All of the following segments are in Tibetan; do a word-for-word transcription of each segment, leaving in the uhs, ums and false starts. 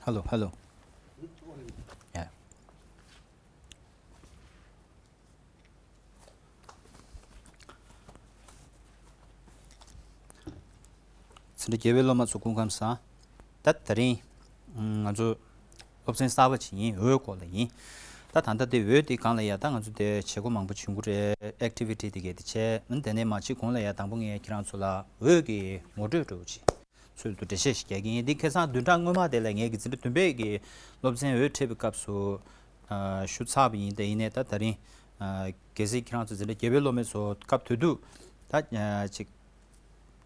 Hello, hello. Yeah. འཛིན་གྲྭ་བརྒྱད་པའི་སློབ་མ་ཚོ་སྐུ་ཁམས་བཟང་། ད་དེ་རིང་ང་ཚོ་སློབ་ཚན་གསར་པ་ཅིག་ཡིན། འོད་སྐོར་ལ་ཡིན། ད་ད་ལྟ་དེ་འོད་དེ་སྒང་ལ་ཡ་ད་ང་ཚོ་དེ་བྱེད་སྒོ་མང་པོ་བྱུང་གི་རེད། ཨེག་ཊི་བི་ཊི་དེ་གས་དེ་བྱས། ཨ་ནི་དེ་ནས་མ་བྱེད་གོང་ལ་ཡ་དང་པོ་ངས་ཁྱེད་རང་ཚོ་ལ་འོད་ཀྱི་ངོ་སྤྲོད་འདྲ་བོ་ཅིག་ཚུལ་དུ་འགྲེལ་བཤད་ཞིག་རྒྱག་གི་ཡིན། འདི་ཁ་སང་བདུན་ཕྲག་སྔོན་མ་དེ་ལ་ངས་ཀྱི་འཛིན་གྲྭ་བདུན་པའི་གི་སློབ་ཚན་འོད་འཕྲད་པའི་སྐབས་སུ་ཨ་ཞུ་ཚར་བ་ཡིན། དེ་ཡིན་ནའི་ད་དེ་རིང་ཨ་གལ་སྲིད་ཁྱེད་རང་ཚོ་འཛིན་གྲྭ་བརྒྱད་པའི་སློབ་མ་ཚོ་སྐབས་དེ་དུས་ད་ཨ་ཅིག་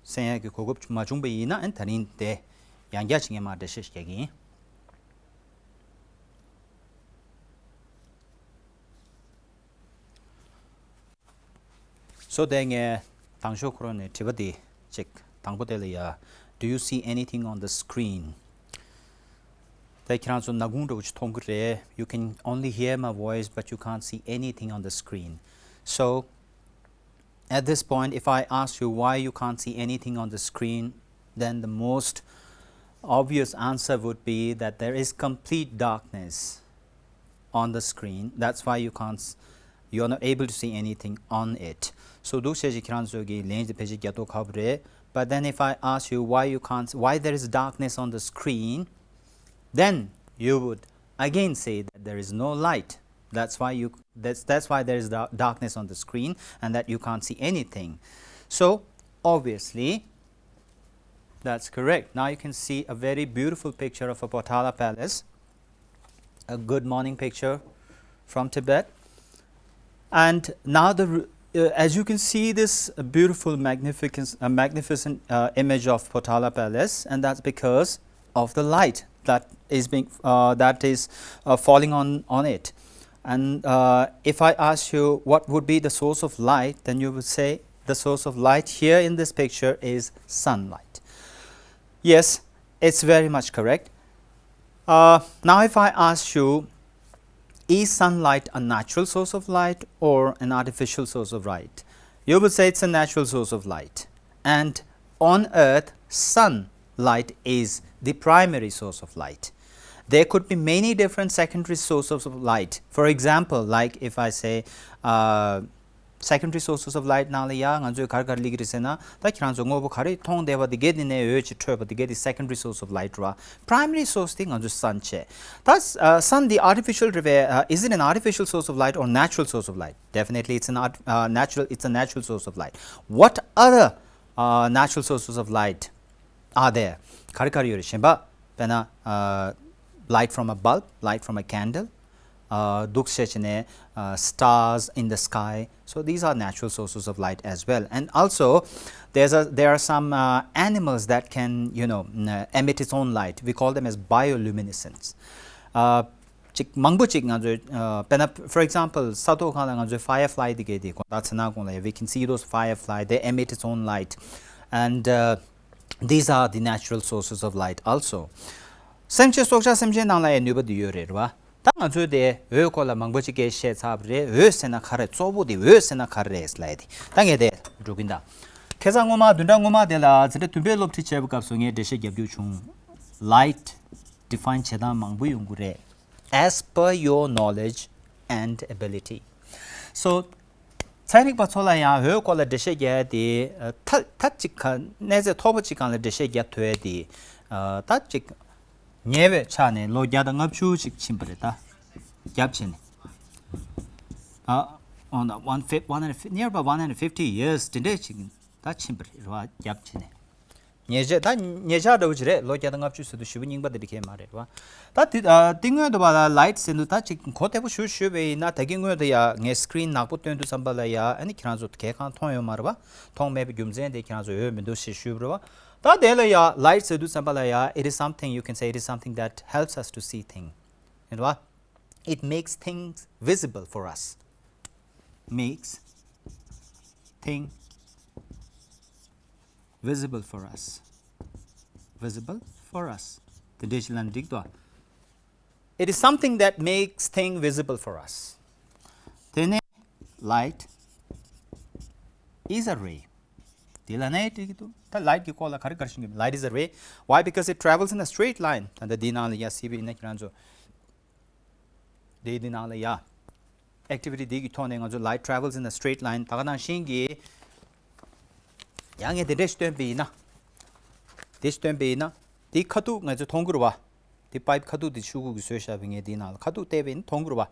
གསན་ཡག་གི་གོ་སྐབས་མ་བྱུང་བ་ཡིན་ན། ཨ་ནི་དེ་རིང་དེ་ཡང་བསྐྱར་ཅིག་ངས་མར་འགྲེལ་བཤད་ཞིག་རྒྱག་གི་ཡིན། སོ་དེ་ངས་དང་ཤོག་ཁོ་རང་ནས་དྲི་བ་འདི་ཅིག་དང་པོ་དེ་ལ་ཡ། Do you see anything on the screen? དེ་ཁྱེད་རང་ཚོ་ནག་ཁུང་འདྲ་བོ་ཅིག་མཐོང་གི་རེད། You can only hear my voice, but you can't see anything on the screen. So, at this point, if I ask you why you can't see anything on the screen, then the most obvious answer would be that there is complete darkness on the screen. That's why you can't, s- you are not able to see anything on it. So འདུག་བྱས་ཅིག་ཁྱེད་རང་ཚོ་གི་ལན་དེ་ཕལ་ཆེར་རྒྱག་མདོག་ཁ་པོ་རེད། But then if I ask you why you can't, why there is darkness on the screen, then you would again say that there is no light. That's why you, that's, that's why there is da- darkness on the screen and that you can't see anything. So obviously, that's correct. Now you can see a very beautiful picture of a Potala Palace. A good morning picture from Tibet. And now the r- uh, as you can see this beautiful, magnificent, uh, magnificent uh, image of Potala Palace, and that's because of the light that is being uh, that is uh, falling on on it. And uh, if I ask you what would be the source of light, then you would say the source of light here in this picture is sunlight. Yes, it's very much correct. Uh, now, if I ask you, is sunlight a natural source of light or an artificial source of light? You would say it's a natural source of light. And on earth, sunlight is the primary source of light. There could be many different secondary sources of light. For example, like if I say, uh, secondary sources of light ནང་ལ་ཡ་ང་ཚོས་ག་རེ་ག་རེ་ལབ་ཀྱི་རེད་ཟེར་ན། ད་ཁྱེད་རང་ཚོ་དངོས་པོ་ག་རེ་མཐོང་བསྡད་པ་དེ་གས་དེ་ནས་འོད་ཅིག་འཕྲོས་པ་དེ་གས་དེ་secondary source of light རེད་བ། Primary source དེ་ང་ཚོའི་sun བྱས། ད་uh, sun the artificial རེད་པས། Uh, is it an artificial source of light or natural source of light? Definitely it's an art, uh, natural, it's a natural source of light. What other uh, natural sources of light are there? ག་རེ་ག་རེ་ཡོད་རེད། གཞན་པ་དཔེར་ན་uh, light from a bulb, light from a candle, uh, འདུག་བྱས་བྱས་ནས uh, stars in the sky. So these are natural sources of light as well. And also there's a, there are some uh, animals that can, you know, mm, uh, emit its own light. We call them as bioluminescence. Uh, ཅིག་མང་པོ་ཅིག་ང་ཚོས་uh, དཔེར་ན་for example ས་ཐོག་སྒང་ལ་ང་ཚོས་firefly དེ་གས་དེ་དགོང་དག་མཚན་ནག་གུང་ལ་we can see those firefly, they emit its own light. And uh, these are the natural sources of light also. སེམས་ཅན་སྲོག་ཆགས་སེམས་ཅན་ནང་ལ་ཡང་ནུས་པ་འདི་ཡོད་རེད་བ། ད་ང་ཚོས་དེ་འོད་སྐོར་ལ་མང་པོ་ཅིག་གས་བཤད་ཚར་བ་རེད། འོད་ཟེར་ན་ག་རེ། གཙོ་བོ་དེ་འོད་ཟེར་ན་ག་རེ་རེད་ལབ་ཡ་དེ་ད་ངས་དེ་འགྲོ་གིན་ད། ཁ་སང་སྔོན་མ་བདུན་ཕྲག་སྔོན་མ་དེ་ལ་འཛིན་གྲྭ་བདུན་པའི་སློབ་ཁྲིད་བྱས་པའི་སྐབས་སུ་ངས་འགྲེལ་བཤད་རྒྱབ་རྒྱུ་བྱུང་། Light define བྱེད་སྟངས་མང་པོ་ཡོང་གི་རེད། As per your knowledge and ability. So ཚན་རིག་པ་ཚོ་ལ་ཡང་འོད་སྐོར་ལ་འགྲེལ་བཤད་རྒྱག་ཡ་དེ་ད་ད་ཅིག་ག་གནས་ཚད་མཐོ་པོ་ཅིག་སྒང་ལ་འགྲེལ་བཤད་རྒྱག་ཐུབ་ཡ་དེ་ད་ཅིག་ཉེ་བའི་ཆ་ནས་ལོ་བརྒྱ་དང་ལྔ་བཅུ་ཅིག་ཕྱིན་པ་རེད། ད་རྒྱབ་བྱས་ནས་ད་on the one fif- one hundred nearby one hundred fifty years དེ་འདྲས་ཅིག་ད་ཕྱིན་པ་རེད་བ། རྒྱབ་བྱས་ནས། ཉེ་ཆར་ད་ཉེ་ཆར་འདྲ་བོ་ཅིག་རེད། ལོ་བརྒྱ་དང་ལྔ་བཅུ་ཟེར་དུས་ཞེ་པོ་རྙིང་པ་དེ་འདྲ་གས་མ་རེད་བ། ད་དེ་ཨ་དེ་སྔོན་དུ་བ་ལ་light ཟེར་དུས་ད་ཅིག་གོ་བདེ་པོ་ཞུ་ཞུས་པ་ཡིན་ན། ད་གིན་སྔོན་དུ་ཡ་ངས་screen ནག་པོ་སྟོན་དུས་ཙམ་པ་ལ་ཡ་ཨ་ནི་ཁྱེད་རང་ཚོ་གང་གང་མཐོང་ཡོད་མ་རེད་བ། མཐོང་མེད་པའི་རྒྱུ་མཚན་དེ་ཁྱེད་རང་ཚོ་འོས་མི་འདུག་ཞེས་ཞུས་པ་རེད་བ། ད་དེ་ལ་ཡ་light ཟེར་དུས་ཙམ་པ་ལ་ཡ it is something, you can say it is something that helps us to see things. ཡིན་བ། It makes things visible for us. Makes thing visible for us. Visible for us. དེ་འདྲས་ཞིག་ལབ་ན་འགྲིག་འདུག It is something that makes thing visible for us. དེ་ནས་light is a ray. དེ་ལབ་ན་འགྲིག་གི་འདུག་ད་light གི་སྐོར་ལ་ག་རེ་ག་རེ་ཤེས་ཀྱི། Light is a ray. Why? Because it travels in a straight line. ད་ལྟ་འདིའི་ནང་ལ་ཡ་གཟིགས་པ་ཡིན་ན་ཁྱེད་རང་ཚོ། འདི་འདི་ནང་ལ་ཡ། Activity འདི་གི་ཐོག་ནས་ང་ཚོ་light travels in a straight line ད་ག་ནང་བཞིན་གྱི། ཡང་ངས་དེ་འདྲས་ཤིག་སྟོན་པ་ཡིན་ན། དེ་ཤིག་སྟོན་པ་ཡིན་ན། དེ་ཁ་ཐུག་ང་ཚོ་མཐོང་གི་རེད་བ། དེ་pipe ཁ་ཐུག་དེ་ཤོག་གུ་གི་བཟོས་བཞག་པ་ངས་དེའི་ནང་ལ་ཁ་ཐུག་བལྟས་པ་ཡིན་ན་མཐོང་གི་རེད་བ།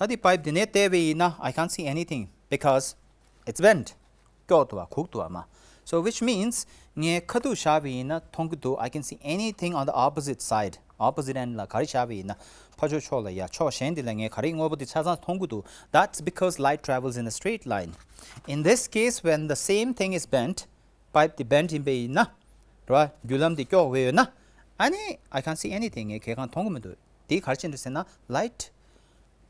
ད་དེ་pipe དེ་ནས་བལྟས་པ་ཡིན་ན། I can't see anything because it's bent. ཀྱོག་འདུག་བ། གུག་འདུག་བ་མ། So which means ངས་ཁ་ཐུག་བཞག་པ་ཡིན་ན་མཐོང་གི་འདུག I can see anything on the opposite side. Opposite end ལ་ག་རེ་བཞག་པ་ཡིན་ན། ཕར་ཕྱོགས་ཕྱོགས་ལ་ཡ། ཕྱོགས་གཞན་དེ་ལ་ངས་ག་རེ་དངོས་པོ་དེ་ཆ་ཚང་མཐོང་གི་འདུག That's because light travels in a straight line. In this case, when the same thing is bent, pipe དེ་bent ཡིན་པ་ཡིན་ན། རེད་བ། བརྒྱུད་ལམ་དེ་ཀྱོག་བས་ཡོད་ན། ཨ་ནི་I can't see anything. ངས་གང་ཡང་མཐོང་གི་མི་འདུག་དེ་ག་རེ་བྱས་འདུག་ཟེར་ན། Light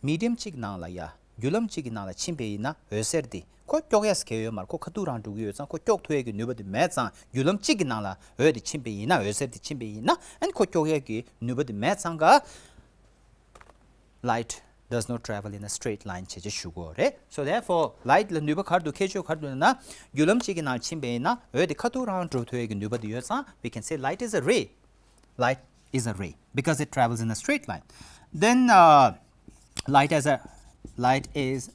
medium གཅིག་ནང་ལ་ཡ། བརྒྱུད་ལམ་གཅིག་གི་ནང་ལ་ཕྱིན་པ་ཡིན་ན་འོད་ཟེར་དེ་ཁོ་ཀྱོག་ཡས་གལ་ཡོད་མ་རེད། ཁོ་ཁ་ཐུག་རང་འགྲོ་གི་ཡོད་ཙང་ཁོ་ཀྱོག་ཐུབ་ཡས་ཀྱི་ནུས་པ་དེ་མེད་ཙང་། བརྒྱུད་ལམ་གཅིག་གི་ནང་ལ་འོད་དེ་ཕྱིན་པ་ཡིན་ན། འོད་ཟེར་དེ་ཕྱིན་པ་ཡིན་ན། ཨ་ནི་ཁོ་ཀྱོག་ཡས་ཀྱི་ནུས་པ་དེ་མེད་ཙང་ཀ light does not travel in a straight line བྱས་བྱས་ཞུ་དགོས་རེད། So therefore, light ལ་ནུས་པ་ག་རེ་འདུག་ཁྱད་ཆོས་ག་རེ་འདུག་ན། བརྒྱུད་ལམ་གཅིག་གི་ནང་ཕྱིན་པ་ཡིན་ན་འོད་དེ་ཁ་ཐུག་རང་འགྲོ་ཐུབ་ཡས་ཀྱི་ནུས་པ་དེ་ཡོད་ཙང་། We can say light is a ray. Light is a ray because it travels in a straight line. Then, uh, light as a light is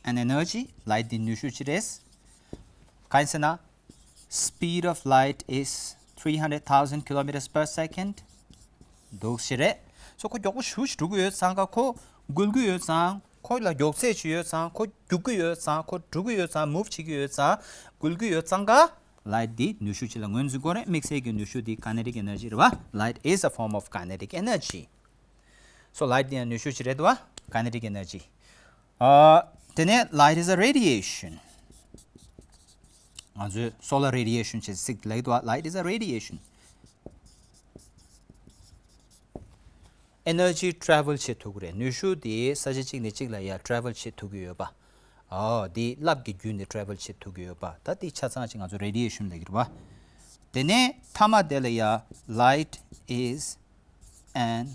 an energy. Light དེ་ནུས་ཤུགས་ཅིག་རེད། གང་ཡིན་ཟེར་ན། Speed of light is three hundred thousand kilometers per second. འདུག་ཞེས་རེད། So ཁོ་མགྱོགས་པོ་ཞེ་པོ་ཅིག་འགྲོ་གི་ཡོད་ཙང་ཀ་ཁོ་འགུལ་གྱི་ཡོད་ཙང་། ཁོ་ལ་མགྱོགས་ཚད་ཅིག་ཡོད་ཙང་། ཁོ་རྒྱུག་གི་ཡོད་ཙང་། ཁོ་འགྲོ་གི་ཡོད་ཙང་། move བྱེད་ཀྱི་ཡོད་ཙང་། འགུལ་གྱི་ཡོད་ཙང་ཀ light འདི་ནུས་ཤུགས་ཅིག་ལ་ངོས་འཛིན་དགོས་རེད། དམིགས་བསལ་གྱི་ནུས་ཤུགས་འདི་kinetic energy རེད་བ། Light is a form of kinetic energy. So light འདི་ཡང་ནུས་ཤུགས་ཅིག་རེད་བ། Kinetic energy. ཨ། དེ་ནས་light is a radiation. ང་ཚོས་solar radiation ཅེས་ཚིག་ལབ་ཀྱི་འདུག་བ། Light is a radiation. Energy travel བྱེད་ཐུབ་ཀྱི་རེད། ནུས་ཤུགས་དེ་ས་ཆ་གཅིག་ནས་གཅིག་ལ་ཡ་travel བྱེད་ཐུབ་ཀྱི་ཡོད་པ། ཨོ། དེ་རླབས་ཀྱི་བརྒྱུད་ནས་travel བྱེད་ཐུབ་ཀྱི་ཡོད་པ། ད་དེ་ཆ་ཚང་ཅིག་ང་ཚོ་radiation ལབ་ཀྱི་རེད་བ། དེ་ནས་མཐའ་མ་དེ་ལ་ཡ། Light is an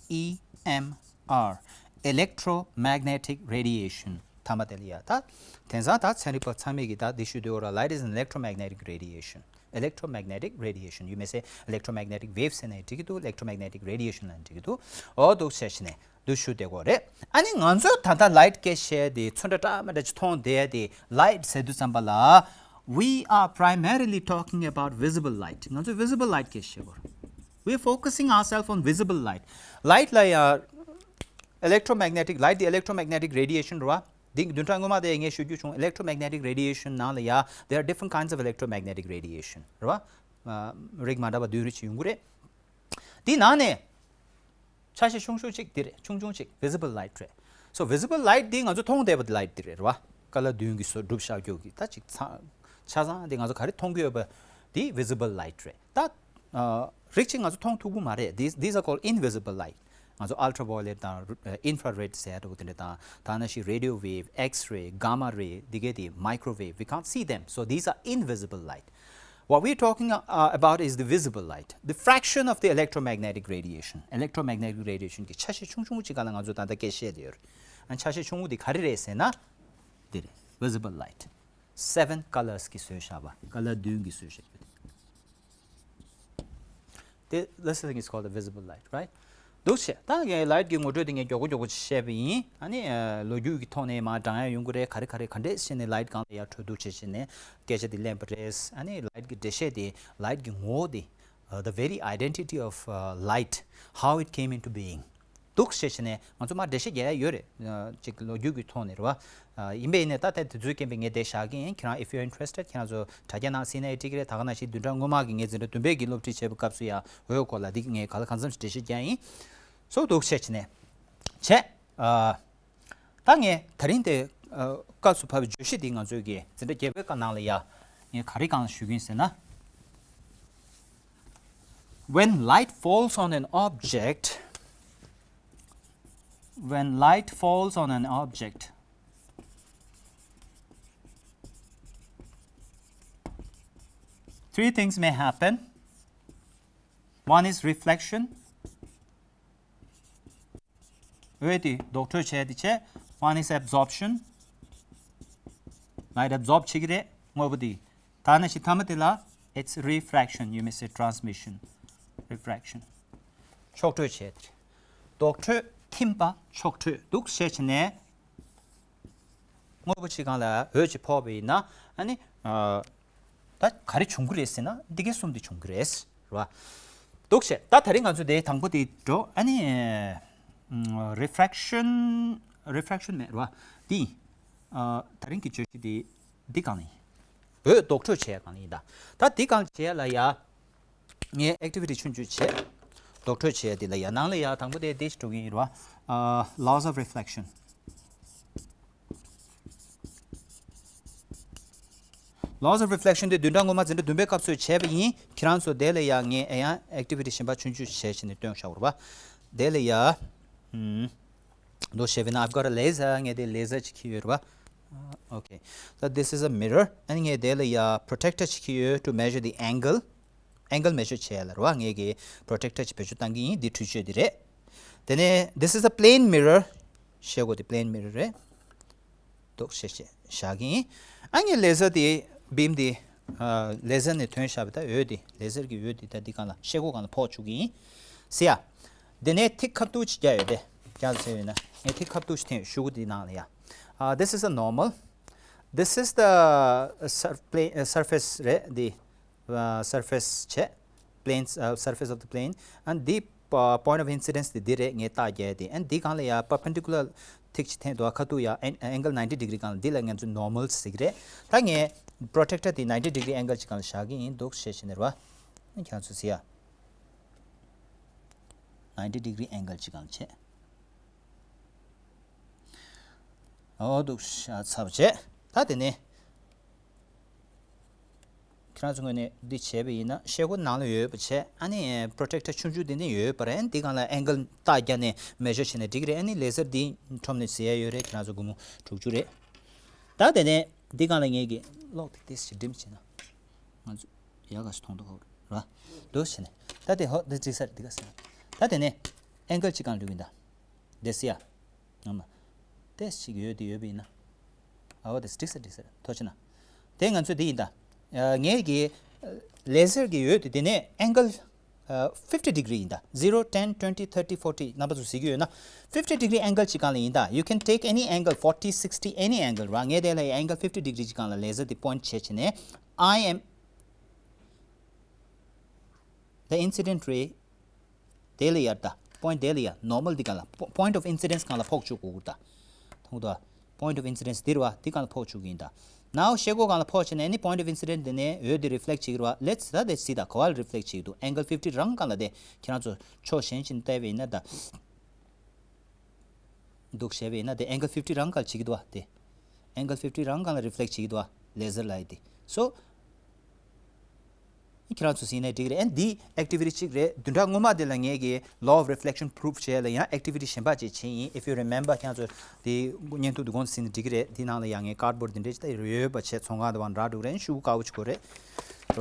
E M R, electromagnetic radiation. མཐའ་མ་དེ་ལ་ཡ། ད་དེང་སང་ད་ཚན་རིག་པ་ཚང་མས་ཀྱི་ད་འདི་ཞུ་འདོད་ར། Light is an electromagnetic radiation. Electromagnetic radiation. You may say electromagnetic wave ཟེར་ནའི་འགྲིག་གི་འདུག electromagnetic radiation ལབ་ནའི་འགྲིག་གི་འདུག་འོ་འདུག་བྱས་བྱས་ནས་འདི་ཞུ་བསྡད་ཀྱི་ཡོད་རེད། ཨ་ནི་ང་ཚོས་ད་ལྟ་light སྐད་བཤད་དེ་ཚོན་ཁྲ་འདྲ་མི་འདྲ་ཅིག་མཐོང་བསྡད་དེ། Light ཟེར་དུས་ཙམ་པ་ལ། We are primarily talking about visible light. ང་ཚོས་visible light སྐད་བཤད་ཀྱི་ཡོད་རེད། We are focusing ourselves on visible light. Light ལ་ཡ། Electromagnetic, light དེ་electromagnetic radiation རེད་བ། འདི་བདུན་ཕྲག་སྔོན་མ་དེ་ངས་ཞུ་རྒྱུ་བྱུང་། Electromagnetic radiation ནང་ལ་ཡ། There are different kinds of electromagnetic radiation རེད་བ། ཨ། རིགས་མ་འདྲ་བ་བདུན་རེ་ཅིག་ཡོང་གི་རེད། འདི་ནང་ནས་ཆ་ཤས་ཆུང་ཆུང་ཅིག་འདི་རེད། ཆུང་ཆུང་ཅིག་visible light རེད། So visible light འདི་ང་ཚོ་མཐོང་བསྡད་པ་light འདི་རེད་བ། ཀ་ལ་བདུན་གྱིས་བཟོ་གྲུབ་བཞག་རྒྱུ་གི་ད་ཅིག་ཚང་། ཆ་ཚང་འདི་ང་ཚོ་ག་རེ་མཐོང་གི་ཡོད་པ་འདི་visible light རེད། ད་ཨ། རིགས་གཅིག་ང་ཚོ་མཐོང་ཐུབ་ཀྱི་མ་རེད། These, these are called invisible light. ང་ཚོ་ultraviolet དང་infrared ཟེར་ཡ་འདྲ་བོ་དེ་འདྲ་དང་། ད་ནང་བཞིན་radio wave, X-ray, gamma ray འདི་གས་དེ་microwave, we can't see them, so these are invisible light. What we're talking, uh, about is the visible light, the fraction of the electromagnetic radiation. Electromagnetic radiation གི་ཆ་ཤས་ཆུང་ཆུང་ཅིག་སྒང་ལ་ང་ཚོ་ད་ལྟ་སྐད་བཤད་བསྡད་ཡོད་རེད། ཨ། ཆ་ཤས་ཆུང་ངུ་དེ་ག་རེ་རེད་ཟེར་ན། འདི་རེད། Visible light. Seven colors གིས་བཟོས་བཞག་པ། ཀ་ལ་བདུན་གྱིས་བཟོས་བཞག་པ། དེ། This thing is called a visible light, right? འདུག་བྱས། ད་ངས་light གི་ངོ་སྤྲོད་དེ་ངས་མགྱོགས་པོ་མགྱོགས་པོ་བྱས་པ་ཡིན། ཨ་ནི། ཨ། ལོ་རྒྱུས་ཀྱི་ཐོག་ནས་མར་བགྲང་ཡ་ཡོང་གི་རེད། ག་རེ་ག་རེ་ག་འདྲས་བྱས་ནས་light སྒང་ལ་ཡར་འཕྲོས་འདུག་བྱས་བྱས་ནས་སྐད་ཆ་དེ་ལེན་པ་རེད། ཨ་ནི་light གི་འགྲེལ་བཤད་དེ། Light གི་ངོ་བོ་དེ། Uh, the very identity of, uh, light, how it came into being. འདུག་བྱས་བྱས་ནས་ང་ཚོ་མར་འགྲེལ་བཤད་རྒྱག་ཡ་ཡོད་རེད། ཨ། ཅིག་ལོ་རྒྱུས་ཀྱི་ཐོག་ནས་རེད་བ། ཨ། ཡིན་པ་ཡིན་ནའི་ད་ལྟ་དེ་ཚོའི་རྐྱེན་པས་ངས་དེ་བཞག་གི་ཡིན། ཁྱེད་རང་if you're interested ཁྱེད་རང་ཚོ་དྲ་རྒྱ་ནང་གཟིགས་ནའི་འགྲིག་གི་རེད། ད་ག་ནང་བཞིན་བདུན་ཕྲག་སྔོན་མ་གི་ངས་འཛིན་གྲྭ་བདུན་པའི་གི་སློབ་ཁྲིད་བྱས་པའི་སྐབས་སུ་ཡང་འོའི་སྐོར་ལ་འདི་ངས་ག་ལ་གང་འཚམ་ཞིག་འགྲེལ་བཤད་རྒྱག་ཡིན། སོ་འདུག་བྱས་བྱས་ནས་བྱས། ཨ། ད་ངས་ད་རིང་དེ། ཨ། སྐབས་སུ་བབས་པའི་བརྗོད་གཞི་འདི་ང་ཚོའི་གི་འཛིན་གྲྭ་བརྒྱད་པའི་སྐབས་ནང་ལ་ཡ་ངས་ག་རེ་གང་ཞུ་གི་ཡིན་ཟེར་ན། When light falls on an object, when light falls on an object, three things may happen. One is reflection. འོད་དེ་ལྡོག་འཕྲོས་བྱས་དེ་བྱས། One is absorption. Light absorb བྱེད་ཀྱི་རེད། དངོས་པོ་དེ་ ད་ནི་ཞིག་ཐ་མ་དེ་ལ། It's refraction, you may say transmission, refraction. ཕྱོགས་འཕྲོས་བྱས་ཏེ། ལྡོག་འཕྲོས་ཐིམ་པ་ཕྱོགས་འཕྲོས་འདུག་བྱས་བྱས་ནས། དངོས་པོ་གཅིག་སྒང་ལ་འོད་ཅིག་ཕོག་པ་ཡིན་ན། ཨ་ནི། ཨ། ད་ག་རེ་བྱུང་གི་རེད་ཟེར་ན། འདི་གའི་གསུམ་འདི་བྱུང་གི་རེད། རེད་བ། འདུག་བྱས། ད་དེ་རིང་ང་ཚོ་དེ་དང་པོ་དེ་འགྲོ། ཨ་ནི། ཨ། refraction, refraction མེད་རེད་བ། འདི། ཨ། དེ་རིང་གི་བརྗོད་གཞི་འདི། འདི་སྒང་ནས། འོད་ལྡོག་འཕྲོས་བྱས་སྒང་ནས་ཡིན་ད། ད་འདི་སྒང་བྱས་ལ་ཡ། ངས་activity ཆུང་ཆུང་བྱས། ལྡོག་འཕྲོས་བྱས་འདི་ལ་ཡ། ནང་ལ་ཡ་དང་པོ་དེ་འདི་ཞིག་འགྲོ་གི་ཡིན་རེད་བ། ཨ། laws of reflection. Laws of reflection དེ་བདུན་ཕྲག་སྔོན་མ་འཛིན་གྲྭ་བདུན་པའི་སྐབས་སུ་བྱས་པ་ཡིན། ཁྱེད་རང་ཚོ་དེ་ལ་ཡང་ངས་ཨེ་ཡང་activity གཞན་པ་ཆུང་ཆུང་བྱས་བྱས་ནས་སྟོན་བཞག་རེད་བ། དེ་ལ་ཡ། ཨུམ། འདུག་བྱས་པ་ཡིན་ན། I've got a laser. ངས་དེ་laser ཅིག་འཁྱེར་ཡོད་རེད་བ། Okay. So this is a mirror. ཨ་ནི་ངས་དེ་ལ་ཡ་protector ཅིག་འཁྱེར་ཡོད། To measure the angle. Angle measure བྱེད་ཡ་ལ་རེད་བ། ངས་ཀྱི་protector ཅིག་བེད་སྤྱོད་བཏང་གི་ཡིན། འདི་འཕྲུལ་ཆས་འདི་རེད། དེ་ནས་this is a plane mirror. ཤེལ་སྒོ་དེ་plane mirror རེད། འདུག་བྱས་བྱས་བཞག་གི་ཡིན། ཨ་ནི་laser དེ་beam དེ། ཨ། laser ནས་ཐོན་བཞག་པ་ད་འོད་དེ། laser གི་འོད་དེ་ད་འདི་སྒང་ལ་ཤེལ་སྒོ་སྒང་ལ་ཕོག་བཅུག་གི་ཡིན། ཟེར་ཡ། དེ་ནས་ཐིག་ཁ་བསྡུ་ཅིག་བརྒྱབ་ཡོད་དེ། བརྒྱབ་ཟེར་ཡོད་ན། ངས་ཐིག་ཁ་བསྡུ་ཅིག་འཐེན་ཡོད། ཤོག་གུ་དེའི་ནང་ལ་ཡ། ཨ། This is a normal. This is the surf- plane, uh, surface རེད་འདི། ཨ། surface བྱས། planes, ཨ། surface of the plane. And the, ཨ། point of incidence དེ་འདི་རེད། ངས་རྟགས་བརྒྱབ་དེ། And འདི་སྒང་ལ་ཡ་perpendicular ཐིག་ཅིག་འཐེན་འདུག་ཁ་ཐུག་ཡ། an- angle ninety degree སྒང་ལ། འདི་ལ་ང་ཚོས་normal ཟེར་གི་རེད། ད་ངས་protector དེ་ninety degree angle ཅིག་སྒང་ལ་བཞག་གི་ཡིན། འདུག་བྱས་བྱས་ནས་རེད་བ། ཁྱེད་ཚོས་གཟིགས་ཡ། ninety degree angle ཅིག་སྒང་ལ་བྱས། འོ་འདུག་བྱས་ཚར་བྱས། ད་དེ་ནས། ཁྱེད་རང་ཚོ་ངོས་ནས་འདི་བྱས་པ་ཡིན་ན། ཤེལ་སྒོ་ནང་ལ་ཡོད་པ་བྱས། ཨ་ནི་protector ཆུང་ཆུང་དེ་འདྲ་ཡོད་པ་རེད། འདི་སྒང་ལ་angle རྟགས་བརྒྱབ་ནས་measure བྱས་ན་འགྲིག་གི་རེད། ཨ་ནི་laser འདི་ཁྲོམ་ནས་ཟིན་ཡ་ཡོད་རེད། ཁྱེད་རང་ཚོ་སྒོར་མོ་དྲུག་ཅུ་རེད། ད་དེ་ནས་འདི་སྒང་ལ་ངས་ཀྱི་གློག་དེ་ཏོག་ཙམ་dim བྱས་ན། ང་ཚོ་ཡག་ག་ཞིག་མཐོང་འདུག་ག་ར། འདུག་བྱས་ནས། ད་དེ་ཧོ་འདི་འགྲིག་ས་རེད། འདི་ག་ཟེར་ན། ད་དེ་ནས་angle གཅིག་སྒང་འགྲོ་གི་ཡིན་ད། དེ་ཟེར་ཡ། ངམ། ཏོག་ཙམ་ཅིག་འོད་དེ་ཡོད་པ་ཡིན་ན། ཨའོ་དེ་འགྲིག་ས་འགྲིག་ས་རེད། ཐུགས་རྗེ་གནང་། དེ་ང་ཚོ་དེ་ཡིན་ད། ཨ། ངས་ཀྱི་laser གི་འོད་དེ་དེ་ནས་angle ཨ། fifty degree ཡིན་ད། zero, ten, twenty, thirty, forty རྣམ་པ་ཚོ་གཟིགས་ཀྱི་ཡོད་ན། fifty degree angle གཅིག་སྒང་ལ་ཡིན་ད། You can take any angle, forty, sixty, any angle ར། ངས་དེ་ལ་angle fifty degree གཅིག་སྒང་ལ་laser དེ་point བྱས་བྱས་ནས། I am the incident ray དེ་ལ་ཡར་ད། point དེ་ལ་ཡར། normal འདི་སྒང་ལ། po- point of incidence སྒང་ལ་ཕོག་བཅུག་དགོས་ཀྱི་རེད་ད། མཐོང་གི་འདུག་ག point of incidence འདི་རེད་བ། འདི་སྒང་ལ་ཕོག་བཅུག་གི་ཡིན་ད། now ཤེལ་སྒོ་སྒང་ལ་ཕོག་བྱས་ནས་ཨ་ནི་point of incidence དེ་ནས་འོད་དེ་reflect བྱེད་ཀྱི་རེད་བ། let's ད་དེ་གཟིགས་ད། ག་པར་reflect བྱེད་ཀྱི་འདུག angle fifty རང་སྒང་ལ། དེ་ཁྱེད་རང་ཚོ་ཕྱོགས་གཞན་ཞིག་ནས་བལྟས་པ་ཡིན་ན་ད། འདུག་བྱས་པ་ཡིན་ན་དེ་angle fifty རང་སྒང་ལ་བྱེད་ཀྱི་འདུག་བ། དེ་angle fifty རང་སྒང་ལ་reflect བྱེད་ཀྱི་འདུག་བ། laser light དེ། so ཁྱེད་རང་ཚོ་གཟིགས་ནས་འགྲིག་རེད། ཨ་ནི་འདི་activity གཅིག་རེད། བདུན་ཕྲག་སྔོན་མ་དེ་ལ་ངས་ཀྱི་law of reflection proof བྱས་ལ་ཡང་activity གཞན་པ་ཅིག་བྱས་ཡིན། If you remember ཁྱེད་རང་ཚོ་དེ་བརྙན་ཐུང་དེ་དགོངས་ཟིན་ནས་འགྲིག་གི་རེད། དེ་ནང་ལ་ཡང་ངས་cardboard འདི་འདྲས་ཅིག་ད་ཡོད་པ་བྱས། ཚོང་ཁང་དུ་བ་འདྲ་འགྲོ་གི་རེད། ཤུགས་དཀའ་བོ་ཅིག་གོ་རེད།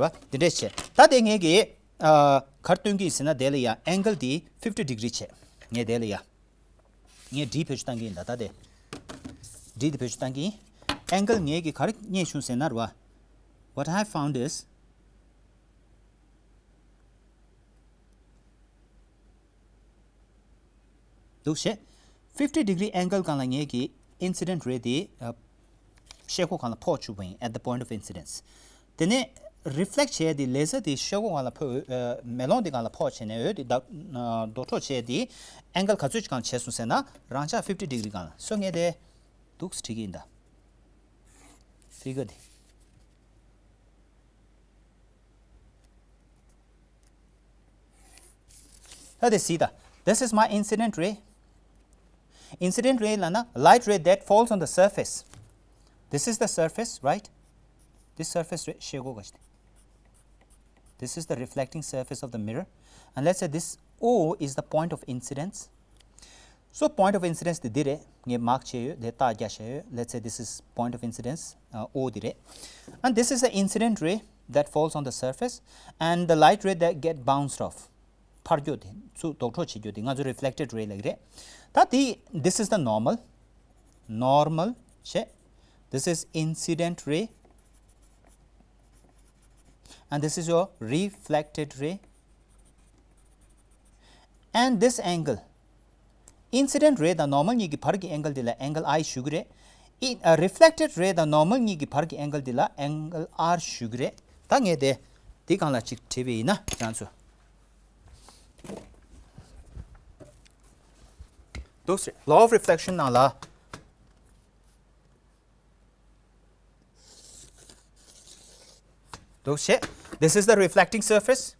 རེད་བ། འདི་འདྲས་བྱས། ད་དེ་ངས་ཀྱི་ཨ། ག་རེ་སྟོན་གྱི་ཡིན་ཟེར་ན། དེ་ལ་ཡང་angle དེ་fifty degree བྱས། ངས་དེ་ལ་ཡང་། ངས་D བེད་སྤྱོད་བཏང་གི་ཡིན་ད། ད་དེ་D དེ་བེད་སྤྱོད་བཏང་གི་ཡིན། angle ངས་ཀྱི་ག་རེ་རྙེད་བྱུང་ཟེར་ན་རེད་བ། What I found is འདུག་བྱས། fifty degree angle སྒང་ལ་ངས་ཀྱི་incident ray དེ་ཨ། ཤེལ་སྒོ་སྒང་ལ་ཕོག་བཅུག་པ་ཡིན། At the point of incidence དེ་ནས་reflect བྱས་དེ་laser དེ་ཤེལ་སྒོ་སྒང་ལ་ཕོག་ཨ། མེ་ལོང་དེ་སྒང་ལ་ཕོག་བྱས་ནས་འོད་དེ་ལྡོག་ལྡོག་འཕྲོ་བྱས་དེ་angle ག་ཚོད་ཅིག་སྒང་བྱས་སོང་ཟེར་ན། རང་འཇགས་fifty degree སྒང་ལ། so ངས་དེ་འདུག་བྲིས་ཀྱི་ཡིན་ད། figure དེ། ད་དེ་གཟིགས་ད། This is my incident ray. Incident ray ལབ་ན་light ray that falls on the surface. This is the surface, right? This surface རེད། ཤེལ་སྒོ་ག་ཅི། This is the reflecting surface of the mirror. And let's say this O is the point of incidence. So point of incidence དེ་འདི་རེད། ངས་mark བྱས་ཡོད། དེ་རྟགས་རྒྱག་བཞག་ཡོད། Let's say this is point of incidence, uh, O དེ་རེད། And this is the incident ray that falls on the surface and the light ray that get bounced off. ཕར་རྒྱུག་དེ་ཚུར་ལྡོག་འཕྲོ་བྱེད་རྒྱུ་དེ་ང་ཚོ་reflected ray ལབ་ཀྱི་རེད། ད་དེ་this is the normal, normal བྱས། This is incident ray. And this is your reflected ray. And this angle, incident ray དང་normal གཉིས་ཀྱི་བར་གྱི་angle དེ་ལ་angle I ཞུ་གི་རེད། ཨི་ཨ་reflected ray དང་normal གཉིས་ཀྱི་བར་གྱི་angle དེ་ལ་angle R ཞུ་གི་རེད། ད་ངས་དེ་དེ་སྒང་ལ་ཅིག་བྲིས་པ་ཡིན་ན་ཁྱེད་རང་ཚོ། འདུག་སེ། Law of reflection ནང་ལ། འདུག་སེ། This is the reflecting surface.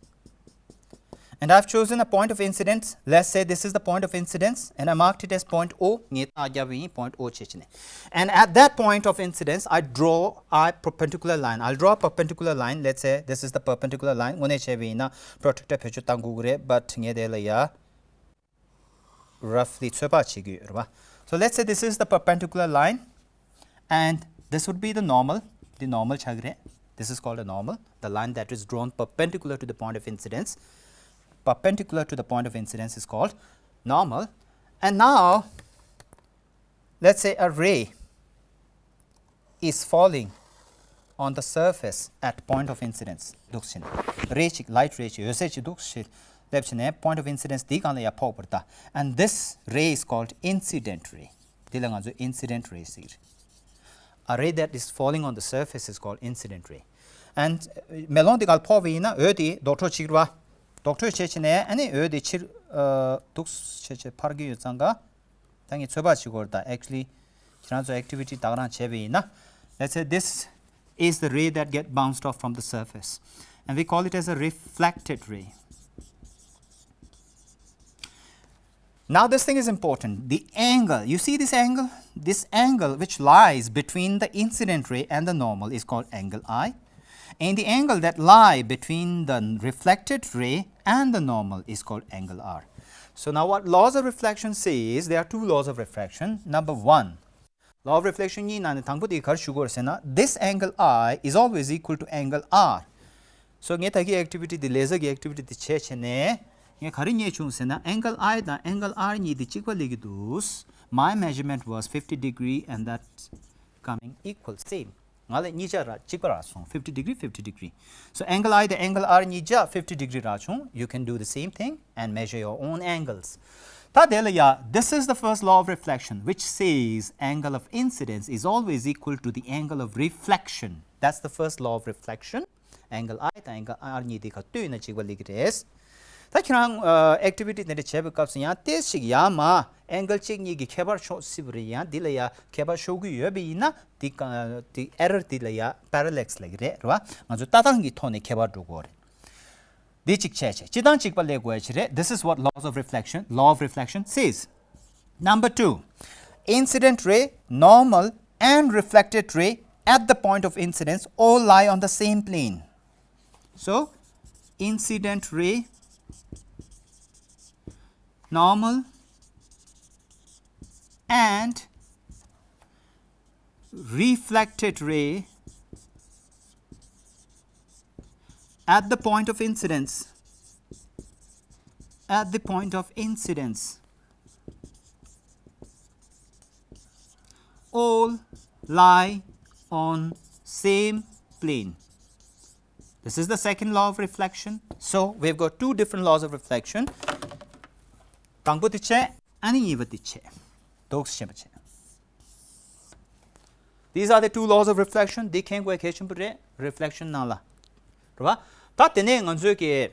And I've chosen a point of incidence. Let's say this is the point of incidence and I marked it as point O. ངས་རྟགས་བརྒྱབ་པ་ཡིན། Point O བྱས་བྱས་ནས། And at that point of incidence, I draw a perpendicular line. I'll draw a perpendicular line. Let's say this is the perpendicular line. དངོས་གནས་བྱས་པ་ཡིན་ན་protractor བེད་སྤྱོད་བཏང་དགོས་ཀྱི་རེད། But ངས་དེ་ལ་ཡ། Roughly ཚོད་དཔག་བྱེད་ཀྱི་ཡོད་རེད་བ། So let's say this is the perpendicular line and this would be the normal. འདི་normal ཆགས་ཀྱི་རེད། This is called a normal. The line that is drawn perpendicular to the point of incidence. Perpendicular to the point of incidence is called normal. And now, let's say a ray is falling on the surface at point of incidence. འདུག་སེ་བྱས་ནས་ray ཅིག light ray ཅིག་འོད་ཟེར་ཅིག་འདུག་སེ་བྱས་སླེབས་བྱས་ནས་point of incidence འདིའི་སྒང་ལ་ཡར་ཕོག་པ་རེད་ད། And this ray is called incident ray. འདི་ལ་ང་ཚོས་incident ray ཟེར་གྱི་རེད། A ray that is falling on the surface is called incident ray. And uh, མེ་ལོང་འདི་སྒང་ལ་ཕོག་པ་ཡིན་ན་འོད་དེ་ལྡོག་འཕྲོ་བྱེད་ཀྱི་རེད་བ། ལྡོག་འཕྲོ་བྱས་བྱས་ནས་ཨ་ནི་འོད་དེ་ཕྱིར་ཨ་འདུག་སེ་བྱས་བྱས་འཕར་གྱི་ཡོད་ཙང་ཀ། ད་ངས་ཚོད་དཔག་བྱེད་དགོས་རེད་ད། Actually ཁྱེད་རང་ཚོ་activity ད་ག་རང་བྱས་པ་ཡིན་ན། Let's say this is the ray that get bounced off from the surface and we call it as a reflected ray. Now this thing is important. The angle, you see this angle? This angle which lies between the incident ray and the normal is called angle I. And the angle that lie between the reflected ray and the normal is called angle R. So now what laws of reflection says, there are two laws of reflection. Number one, law of reflection གཉིས་ནང་ནས་དང་པོ་དེ་ག་རེ་ཞུ་དགོས་རེད་ཟེར་ན། This angle I is always equal to angle R. So ངས་ད་གིན་activity དེ་laser གི་activity དེ་བྱས་བྱས་ནས་ངས་ག་རེ་རྙེད་བྱུང་ཟེར་ན། angle I དང་angle R གཉིས་དེ་གཅིག་པ་སླེབས་ཀྱི་འདུག My measurement was fifty degree and that's coming equal, same. ང་ལ་གཉིས་ཆ་ར་གཅིག་པ་རག་སོང་། fifty degree, fifty degree. So angle I དང་angle R གཉིས་ཆ་fifty degree རག་བྱུང་། You can do the same thing and measure your own angles. ད་དེ་ལ་ཡ། This is the first law of reflection, which says angle of incidence is always equal to the angle of reflection. That's the first law of reflection. Angle I དང་angle R གཉིས་དེ་ག་བལྟས་ན་གཅིག་པ་སླེབས་ཀྱི་རེད། ད་ཁྱེད་རང་ཨ་activity དེ་འདྲ་བྱེད་པའི་སྐབས་སུ་ཡང་ཏོག་ཙམ་ཡར་མར་angle གཅིག་གཉིས་ཀྱི་ཁྱད་པར་ཤོར་སྲིད་པ་རེད། ཡང་འདི་ལ་ཡ་ཁྱད་པར་ཤོར་གྱི་ཡོད་པ་ཡིན་ན་འདི་ཀ་འདི་error འདི་ལ་ཡ་parallax ལབ་ཀྱི་རེད། རེད་བ། ང་ཚོ་ལྟ་སྟངས་ཀྱི་ཐོག་ནས་ཁྱད་པར་འགྲོ་གི་རེད། འདི་གཅིག་བྱས་བྱས་སྤྱིར་བཏང་གཅིག་པ་སླེབས་དགོས་ཡ་ཅིག་རེད། This is what laws of reflection, law of reflection says. Number two, incident ray, normal and reflected ray at the point of incidence all lie on the same plane. So incident ray, normal and reflected ray at the point of incidence, at the point of incidence, all lie on same plane. This is the second law of reflection. So we've got two different laws of reflection. དང་པོ་དེ་བྱས། ཨ་ནི་གཉིས་པ་དེ་བྱས། འདུག་སེ་བྱས། These are the two laws of reflection. འདི་མཁྱེན་དགོས་གལ་ཆེན་པོ་རེད། Reflection ནང་ལ། རེད་བ། ད་དེ་ནས་ང་ཚོས་ཀྱི་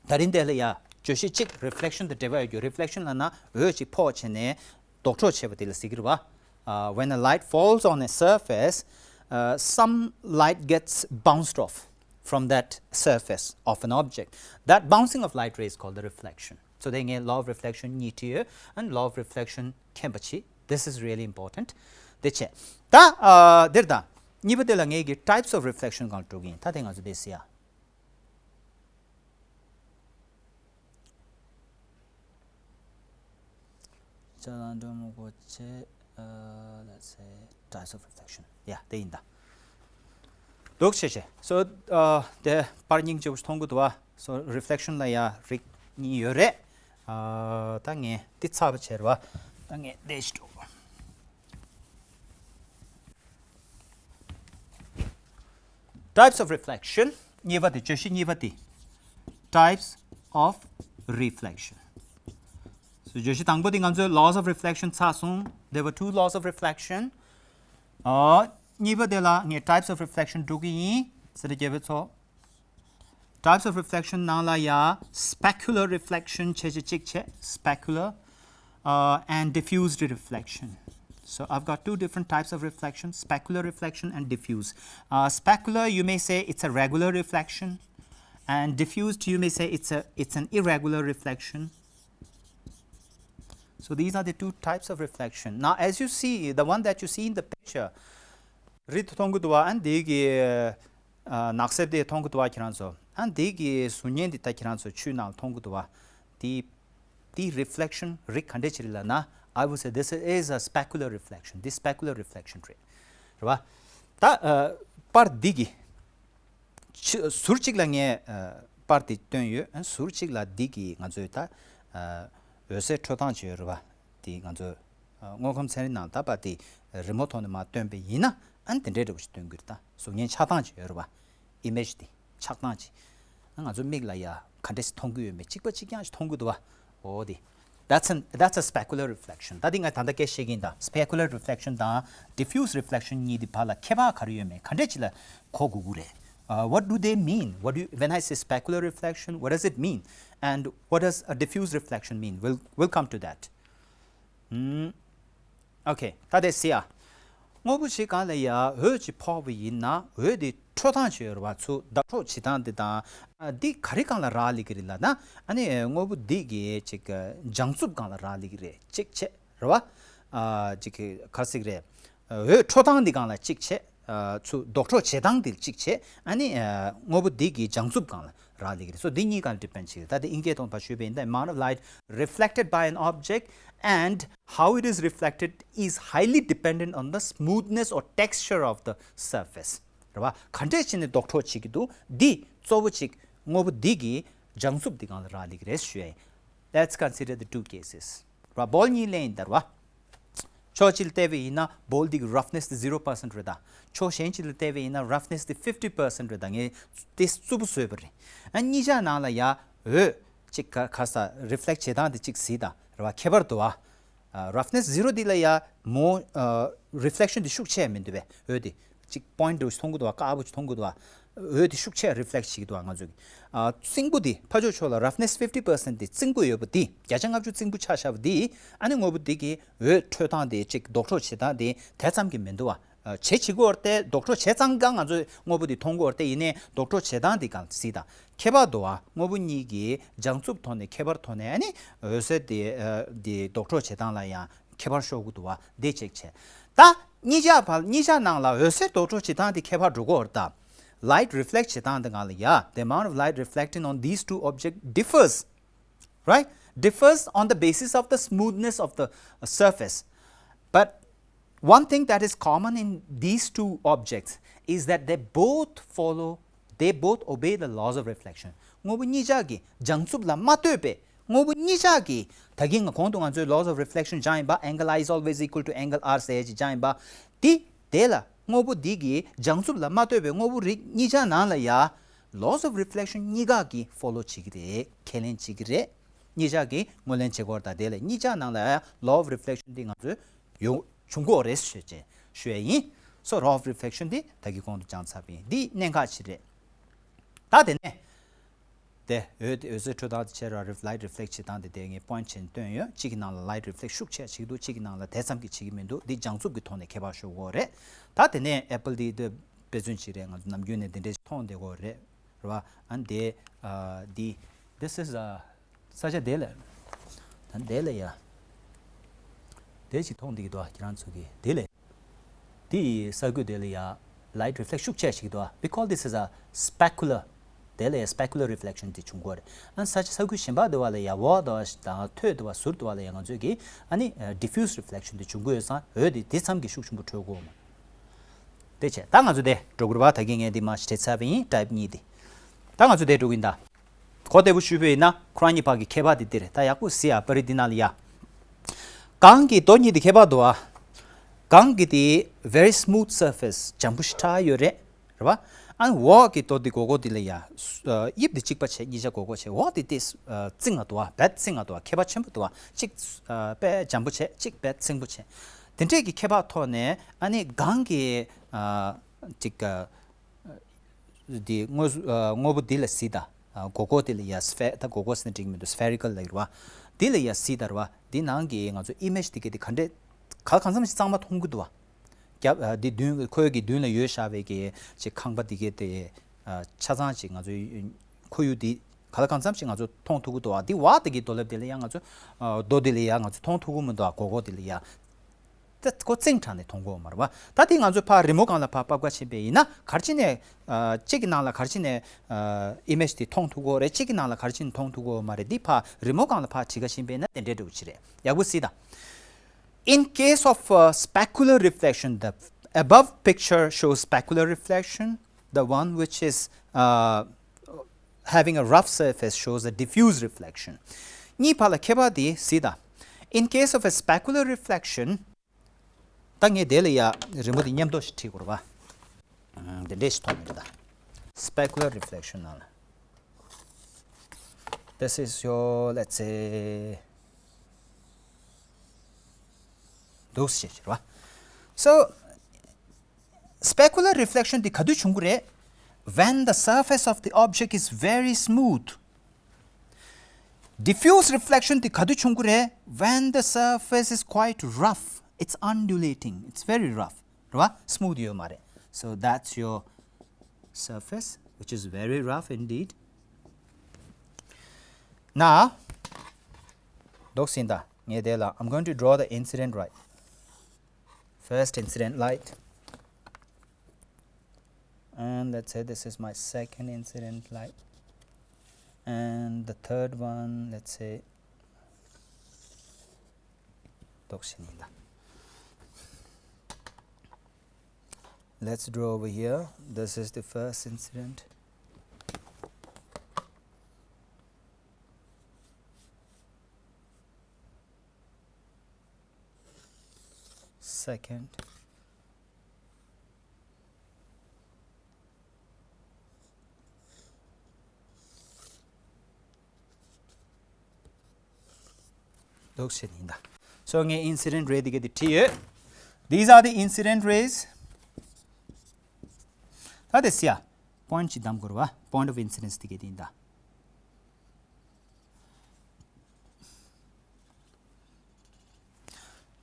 ད་རིང་འདི་ལ་ཡ་བརྗོད་གཞི་གཅིག་reflection དང་འབྲེལ་བ་ཡོད་རྒྱུ། Reflection ལབ་ན་འོད་ཅིག་ཕོག་བྱས་ནས་ལྡོག་འཕྲོ་བྱས་པ་དེ་ལ་ཟེར་གྱི་རེད་བ། Uh, when a light falls on a surface, uh, some light gets bounced off from that surface of an object. That bouncing of light ray is called the reflection. So དེ་ངས་law of reflection གཉིས་བྲིས་ཡོད། And law of reflection མཁྱེན་པ་བྱེད། This is really important. དེ་བྱས། ད་ཨ་འདིར་ད་གཉིས་པ་དེ་ལ་ངས་ཀྱི་types of reflection སྒང་འགྲོ་གི་ཡིན། ད་དེ་ང་ཚོ་དེ་ཟེར་ཡ། ཅ་ལག་འགྲོ་མི་དགོས་ཆེ། ཨ་let's say types of reflection. Yeah དེ་ཡིན་ད། འདུག་སེ་བྱས། So ཨ་དེ་པར་རྙིང་ཅིག་མཐོང་གི་འདུག་བ། So reflection ལ་ཡ་རིགས་གཉིས་ཡོད་རེད། ཨ་ད་ངས་འདི་ཚར་བ་བྱས་རེད་བ། ད་ངས་འདི་ཞིག་འགྲོ། Types of reflection. གཉིས་པ་དེ་བརྗོད་གཞི་གཉིས་པ་དེ། Types of reflection. So བརྗོད་གཞི་དང་པོ་དེ་ང་ཚོས་laws of reflection ཚར་སོང་། There were two laws of reflection. ཨ། གཉིས་པ་དེ་ལ་ངས་types of reflection འགྲོ་གི་ཡིན། ཟེར་རྒྱལ་པོའི་ཚོ། Types of reflection ནང་ལ་ཡ་specular reflection བྱེད་ཅིག་ཅིག་བྱེད། Specular, uh, and diffused reflection. So I've got two different types of reflection, specular reflection and diffuse. Uh, specular, you may say it's a regular reflection, and diffused, you may say it's a it's an irregular reflection. So these are the two types of reflection. Now, as you see, the one that you see in the picture, རི་མཐོང་གི་འདུག་བ། ཨ་ནི་དེ་གི་ནགས་གསེབ་དེ་མཐོང་གི་འདུག་བ་ཁྱེད་རང་ཚོ། ཨ་ནི་དེ་གི་གཟུགས་བརྙན་དེ་ད་ཁྱེད་རང་ཚོ་ཆུའི་ནང་མཐོང་གི་འདུག་བ། དེ་དེ་reflection རིགས་ག་འདྲས་ཅིག་རེད་ལབ་ན། I would say this is a specular reflection. This specular reflection རེད། རེད་བ། ད་པར་འདི་གི་ཆུ་ཟུར་གཅིག་ལ་ངས་པར་དེ་བཏོན་ཡོད། ཟུར་གཅིག་ལ་འདི་གི་ང་ཚོའི་ད་འོད་ཟེར་འཕྲོ་སྟངས་ཅིག་ཡོད་རེད་བ། དེ་ང་ཚོ་དངོས་ཁམས་ཚན་རིག་ནང་ད་པར་དེ་རི་མོ་ཐོག་ནས་མར་སྟོན་པ་ཡིན་ན། ཨ་ནི་དེ་འདྲའི་འདྲ་བོ་ཞིག་སྟོན་གྱི་རེད། ད་གཟུགས་བརྙན་ཆགས་སྟངས་ཅིག་ཡོད་རེད་བ། Image དེ་ཆགས་སྟངས་ཅིག་ང་ཚོ་མིག་ལ་ཡ་ག་འདྲས་སེ་མཐོང་གི་ཡོད་མེད་གཅིག་པ་གཅིག་རྐྱང་ཞིག་མཐོང་གི་འདུག་བ། འོ་དེ། That's an that's a specular reflection. ད་དེ་ང་ད་ལྟ་སྐད་བཤད་ཀྱིན་ད། Specular reflection དང་diffuse reflection གཉིས་དེ་བར་ལ་ཁྱད་པར་ག་རེ་ཡོད་མེད་ག་འདྲས་ཅིག་ལ་གོ་དགོས་ཀྱི་རེད། Uh, what do they mean? What do you, when I say specular reflection, what does it mean? And what does a diffuse reflection mean? We'll, we'll come to that. ཨུམ། Okay, ད་དེ་སི་ཨ། དངོས་པོ་ཞིག་སྒང་ལ་ཡ་འོད་ཅིག་ཕོག་པ་ཡིན་ན། འོད་དེ་འཕྲོ་སྟངས་ཅིག་ཡོད་རེད་བ། ཚུར་ལྡོག་འཕྲོ་བྱེད་སྟངས་དེ་དང་། ཨ། འདི་ག་རེ་སྒང་ལ་རག་ལས་ཀྱི་རེད་ལབ་ན། ཨ་ནི་དངོས་པོ་འདི་གི་ཅིག་འཇང་རྩུབ་སྒང་ལ་རག་ལས་ཀྱི་རེད། གཅིག་བྱས་རེད་བ། ཨ། ཅིག་ག་རེ་ཟེར་གྱི་རེད། འོད་འཕྲོ་སྟངས་འདི་སྒང་ལ་གཅིག་བྱས། ཨ། ཚུར་ལྡོག་འཕྲོ་བྱེད་སྟངས་འདི་གཅིག་བྱས། ཨ་ནི་ཨ། དངོས་པོ་འདི་གི་འཇང་རྩུབ་སྒང་ལ་རག་ལས་ཀྱི་རེད། So འདི་གཉིས་སྒང་ལ་depend བྱེད་ཀྱི་རེད། ད་དེ་དབྱིན་སྐད་ཐོག་ཕར་ཞུས་པ་ཡིན་ན། The amount of light reflected by an object and how it is reflected is highly dependent on the smoothness or texture of the surface. རེད་བ། ག་འདྲས་བྱས་ནས་ལྡོག་འཕྲོ་བྱེད་ཀྱི་འདུག་འདི་གཙོ་བོ་གཅིག་དངོས་པོ་འདི་གི་འཇང་རྩུབ་འདི་སྒང་ལ་རག་ལས་ཀྱི་རེད་ཞུ་ཡ་ཡིན། Let's consider the two cases. རེད་བ། བོལ་གཉིས་ལེན་ཡིན་ད། རེད་བ། ཕྱོགས་གཅིག་ལ་བལྟས་པ་ཡིན་ན་བོལ་འདི་གི་roughness དེ་zero percent རེད་ད། ཕྱོགས་གཞན་གཅིག་ལ་བལྟས་པ་ཡིན་ན་roughness དེ་fifty percent རེད་ད། ངས་དེ་རྩུབ་པོ་བཟོས་པ་རེད། ཨ། གཉིས་ཆ་ནང་ལ་ཡ་འོད་ཅིག་ག་ག་ས་reflect བྱེད་སྟངས་དེ་གཅིག་གཟིགས་ད། རེད་བ། ཁྱད་པར་འདུག་བ། ཨ། roughness zero འདི་ལ་ཡ་མོ། ཨ། reflection འདི་ཤུགས་ཆེ་མི་འདུག་པས། འོད་འདི་ཅིག་point འདྲ་བོ་ཞིག་མཐོང་གི་འདུག་བ། དཀར་པོ་ཅིག་མཐོང་གི་འདུག་བ། འོད་དེ་ཤུགས་ཆེ་reflect བྱེད་ཀྱི་འདུག་བ། ང་ཚོ་གི། ཨ། རྩིང་པོ་དེ་ཕར་ཕྱོགས་ཕྱོགས་ལ་roughness fifty percent དེ་རྩིང་པོ་ཡོད་པ་དེ། བརྒྱ་ཆ་ལྔ་བཅུ་རྩིང་པོ་ཆགས་བཞག་པ་དེ། ཨ་ནི་དངོས་པོ་དེ་གི་འོད་འཕྲོ་སྟངས་དེ་ཅིག་ལྡོག་འཕྲོ་བྱེད་སྟངས་དེ་དེ་ཙམ་གྱིས་མི་འདུག་བ། ཨ། བྱེད་བྱེད་ཀྱི་ཡོད་རེད་དེ། ལྡོག་འཕྲོ་བྱེད་ཙང་ཀ་ང་ཚོས་དངོས་པོ་དེ་མཐོང་གི་ཡོད་རེད་དེ། ཡིན་ནའི་ལྡོག་འཕྲོ་བྱེད་སྟངས་དེ་སྒང་གཟིགས་དང་། ཁྱད་པར་འདུག་བ། དངོས་པོ་གཉིས་ཀྱི་འཇང་རྩུབ་ཐོག་ནས་ཁྱད་པར་ཐོག་ནས། ཨ་ནི་འོད་ཟེར་དེ། ཨ། དེ་ལྡོག་འཕྲོ་བྱེད་སྟངས་ལ་ཡང་ཁྱད་པར་ཤོར་གྱི་འདུག་བ། དེ་གཅིག་བྱས། ད་གཉིས་ཆ་བར། གཉིས་ཆ་ནང་ལ་འོད་ཟེར་ལྡོག་འཕྲོ་བྱེད་སྟངས་དེ་ཁྱད་པར་འགྲོ་གི་ཡོད་རེད་ད། Light reflect བྱེད་སྟངས་དེ་སྒང་ལ་ཡ། The amount of light reflecting on these two objects differs, right? Differs on the basis of the smoothness of the surface. But one thing that is common in these two objects is that they both follow, they both obey the laws of reflection. དངོས་པོ་གཉིས་ཆ་གི་འཇང་རྩུབ་ལ་མ་ལྟོས་པའི། དངོས་པོ་གཉིས་ཆ་གི། ད་གིན་ང་གོང་དུ་ང་ཚོས་laws of reflection སྦྱངས་ཡིན་པ། Angle I is always equal to angle R ཟེར་ཡ་ཅིག་སྦྱངས་ཡིན་པ། དེ་དེ་ལ་དངོས་པོ་འདི་གི་འཇང་རྩུབ་ལ་མ་ལྟོས་པའི་དངོས་པོ་རིགས་གཉིས་ཆ་ནང་ལ་ཡ། Laws of reflection གཉིས་ཀ་གི་follow བྱེད་ཀྱི་རེད། ཁས་ལེན་བྱེད་ཀྱི་རེད། གཉིས་ཆ་གི་ངོས་ལེན་བྱེད་ཀྱི་ཡོད་རེད་ད། དེ་ལ་གཉིས་ཆ་ནང་ལ་ཡ་law of reflection འདི་ང་ཚོས་ཡོང་བྱུང་གི་ཡོད་རེད་ཞུ་བྱས་ཞུ་ཡ་ཡིན། So law of reflection འདི་ད་གིན་གོང་དུ་སྦྱངས་ཚར་བ་ཡིན། འདི་གནད་འགག་ཅིག་རེད། ད་དེ་ནས། དེ་འོད་དེ་འོད་ཟེར་འཕྲོ་སྟངས་དེ་བྱས་ར། རི། light reflect བྱེད་སྟངས་དེ་དེ་ངས་point བྱས་ནས་བཏོན་ཡོད། གཅིག་གི་ནང་ལ་light reflect ཤུགས་ཆེ་བྱེད་ཀྱི་འདུག་གཅིག་གི་ནང་ལ་དེ་ཙམ་གྱིས་བྱེད་ཀྱི་མི་འདུག་འདི་འཇང་རྩུབ་ཀྱི་ཐོག་ནས་ཁྱད་པར་ཤོར་གྱི་ཡོད་རེད། ད་དེ་ནས་apple འདི་དཔེ་མཚོན་ཅིག་རེད། ང་ཚོ་ནམ་རྒྱུན་ནས་དེ་འདྲས་མཐོང་བསྡད་ཀྱི་ཡོད་རེད། རེད་བ། ཨ་ནི་དེ། ཨ། འདི། This is a ས་ཆ་དེ་ལ། ད་དེ་ལ་ཡ། དེ་ཅིག་མཐོང་བསྡད་ཀྱི་འདུག་ཁྱེད་རང་ཚོ་གིས་དེ་ལ། དེ་ཡི་ས་ཁུལ་དེ་ལ་ཡ། light reflect ཤུགས་ཆེ་ཞིག་འདུག We call this as a specular. དེ་ལ་ཡ་specular reflection དེ་བྱུང་གི་ཡོད་རེད། ཨ་ནི་ས་ཆ་ས་ཁུལ་གཞན་པ་དེ་བ་ལ་ཡ། འོག་དེ་བ་དང་ཐོད་དེ་བ་ཟུར་དེ་བ་ལ་ཡ་ང་ཚོས་ཀྱིས། ཨ་ནི་diffuse reflection དེ་བྱུང་གི་ཡོད་ཙང་འོད་དེ་དེ་ཙམ་གྱིས་ཤུགས་ཆེན་པོ་འཕྲོད་ཀྱི་ཡོད་མ། དེ་བྱས་ད་ང་ཚོ་དེ་འགྲོ་དགོས་རེད་བ། ད་གིན་ངས་འདི་མར་ཞིག་བྲིས་ཚར་བ་ཡིན། type གཉིས་དེ། ད་ང་ཚོ་དེ་འགྲོ་གི་ཡིན་ད། གོ་བདེ་པོ་ཞུས་པ་ཡིན་ན་ཁོ་རང་གཉིས་བར་གྱི་ཁྱད་པར་དེ་འདི་རེད། ད་ཡག་པོ་གཟིགས་ཡ། པར་རིས་འདི་ནང་ལ་ཡ། གང་གི་རྡོ་གཉིས་དེ་ཁྱད་པར་འདུག་བ། གང་གི་དེ་very smooth surface འཇམ་པོ་ཞེ་དྲག་ཡོད་རེད། རེད་བ། ཨ་ནི་འོག་གི་རྡོ་འདི་སྒོར་སྒོར་འདི་ལ་ཡ་ཨ་དབྱིབས་འདི་གཅིག་པ་བྱས། གཉིས་ཆ་སྒོར་སྒོར་བྱས། འོག་འདི་ཏོག་ཙམ་ཨ་རྩིང་ང་འདུག་བ། བད་རྩིང་ང་འདུག་བ། ཁྱད་པར་ཆེན་པོ་འདུག་བ། གཅིག་ཨ་དཔེ་འཇམ་པོ་བྱས། གཅིག་བད་རྩིང་པོ་བྱས། དེ་འདྲས་ཀྱི་ཁྱད་པར་ཐོག་ནས་ཨ་ནི་གང་གི་ཨ་གཅིག་ཨ་འདི་དངོས་སུ་ཨ་དངོས་པོ་འདི་ལ་གཟིགས་དང་། ཨ་སྒོར་སྒོར་འདི་ལ་ཡ་སི་ཕེ་ད་སྒོར་སྒོར་ཟེར་ན་འགྲིག་མི་འདུག་སི་ཕེ་རི་ཀལ་ལབ་ཀྱི་རེད་བ། འདི་ལ་ཡ་གཟིགས་དང་རེད་བ། འདི་ནང་གི་ང་ཚོ་ཨི་མེཇ་འདི་གའི་འདི་ག་འདྲས་ག་ལ་གང་འཚམ་ཞིག་གཙང་མ་མཐོང་གི་འདུག་བ། རྒྱབ་ཨ་འདི་མདུན་ཁོའི་གི་མདུན་ལ་ཡོད་བཞག་པའི་གི་ཅིག་ཁང་པ་འདི་གའི་དེ་ཨ་ཆ་ཚང་ཅིག་ང་ཚོའི་ཁོར་ཡུག་འདི་ག་ལ་གང་འཚམ་ཞིག་ང་ཚོ་མཐོང་ཐུབ་ཀྱི་འདུག་བ། འདི་འོག་འདི་གི་རྡོ་ལེབ་འདི་ལ་ཡ་ང་ཚོ་ཨ་རྡོ་འདི་ལ་ཡ་ང་ཚོ་མཐོང་ཐུབ་ཀྱི་མི་འདུག་བ། སྒོར་སྒོར་འདི་ལ་ཡ། ད་ཁོ་རྩིང་དྲགས་ནས་མཐོང་གི་ཡོད་མ་རེད་བ། ད་དེ་ང་ཚོ་ཕར་རི་མོ་སྒང་ལ་ཕར་ཕབ་ཁ་ཕྱིན་པ་ཡིན་ན་ག་རེ་བྱས་ནས་ཨ་གཅིག་གི་ནང་ལ་ག་རེ་བྱས་ནས་ཨ་ཨི་མེཇ་དེ་མཐོང་ཐུབ་ཀྱི་ཡོད་རེད། གཅིག་གི་ནང་ལ་ག་རེ་བྱས་ནས་མཐོང་ཐུབ་ཀྱི་ཡོད་མ་རེད། འདི་ཕར་རི་མོ་སྒང་ལ་ཕར་བྲིས་ཁ་ཕྱིན་པ་ཡིན་ན་དེ་འདྲས་འགྲོ་གི་རེད། ཡག་པོ་གཟིགས་དང་། In case of a specular reflection, the above picture shows specular reflection, the one which is uh, having a rough surface shows a diffuse reflection. གཉིས་བར་ལ་ཁྱད་པར་འདི་གཟིགས་དང་། In case of a specular reflection, ད་ངས་དེ་ལ་ཡ་རི་མོ་འདི་མཉམ་དུ་ཞིག་བྲིས་དགོས་རེད་བ། ཨ་འདི་འདྲས་ཞིག་མཐོང་གི་རེད་ད། Specular reflection ནང་ལ། This is your, let's say, འདུག་སེ་བྱས་རེད་བ། So, specular reflection འདི་ག་དུས་བྱུང་གི་རེད། When the surface of the object is very smooth. Diffuse reflection འདི་ག་དུས་བྱུང་གི་རེད། When the surface is quite rough, it's undulating, it's very rough. རེད་བ། སི་མུ་ཐི་ཡོད་མ་རེད། So that's your surface, which is very rough indeed. Now, འདུག་སེ་ཡིན་ད། ངས་དེ་ལ། I'm going to draw the incident light. First incident light. And let's say this is my second incident light. And the third one, let's say, འདུག་སེ་ཡིན་ད། Let's draw over here. This is the first incident. Second. འདུག་སེ་ཡིན་ད། So ངས་incident ray དེ་ག་དེ་བྲིས་ཡོད། These are the incident rays. ད་དེ་སི་ཡ། Point ཅིག་བདམས་དགོས་རེད་བ། Point of incidence དེ་ག་དེ་ཡིན་ད།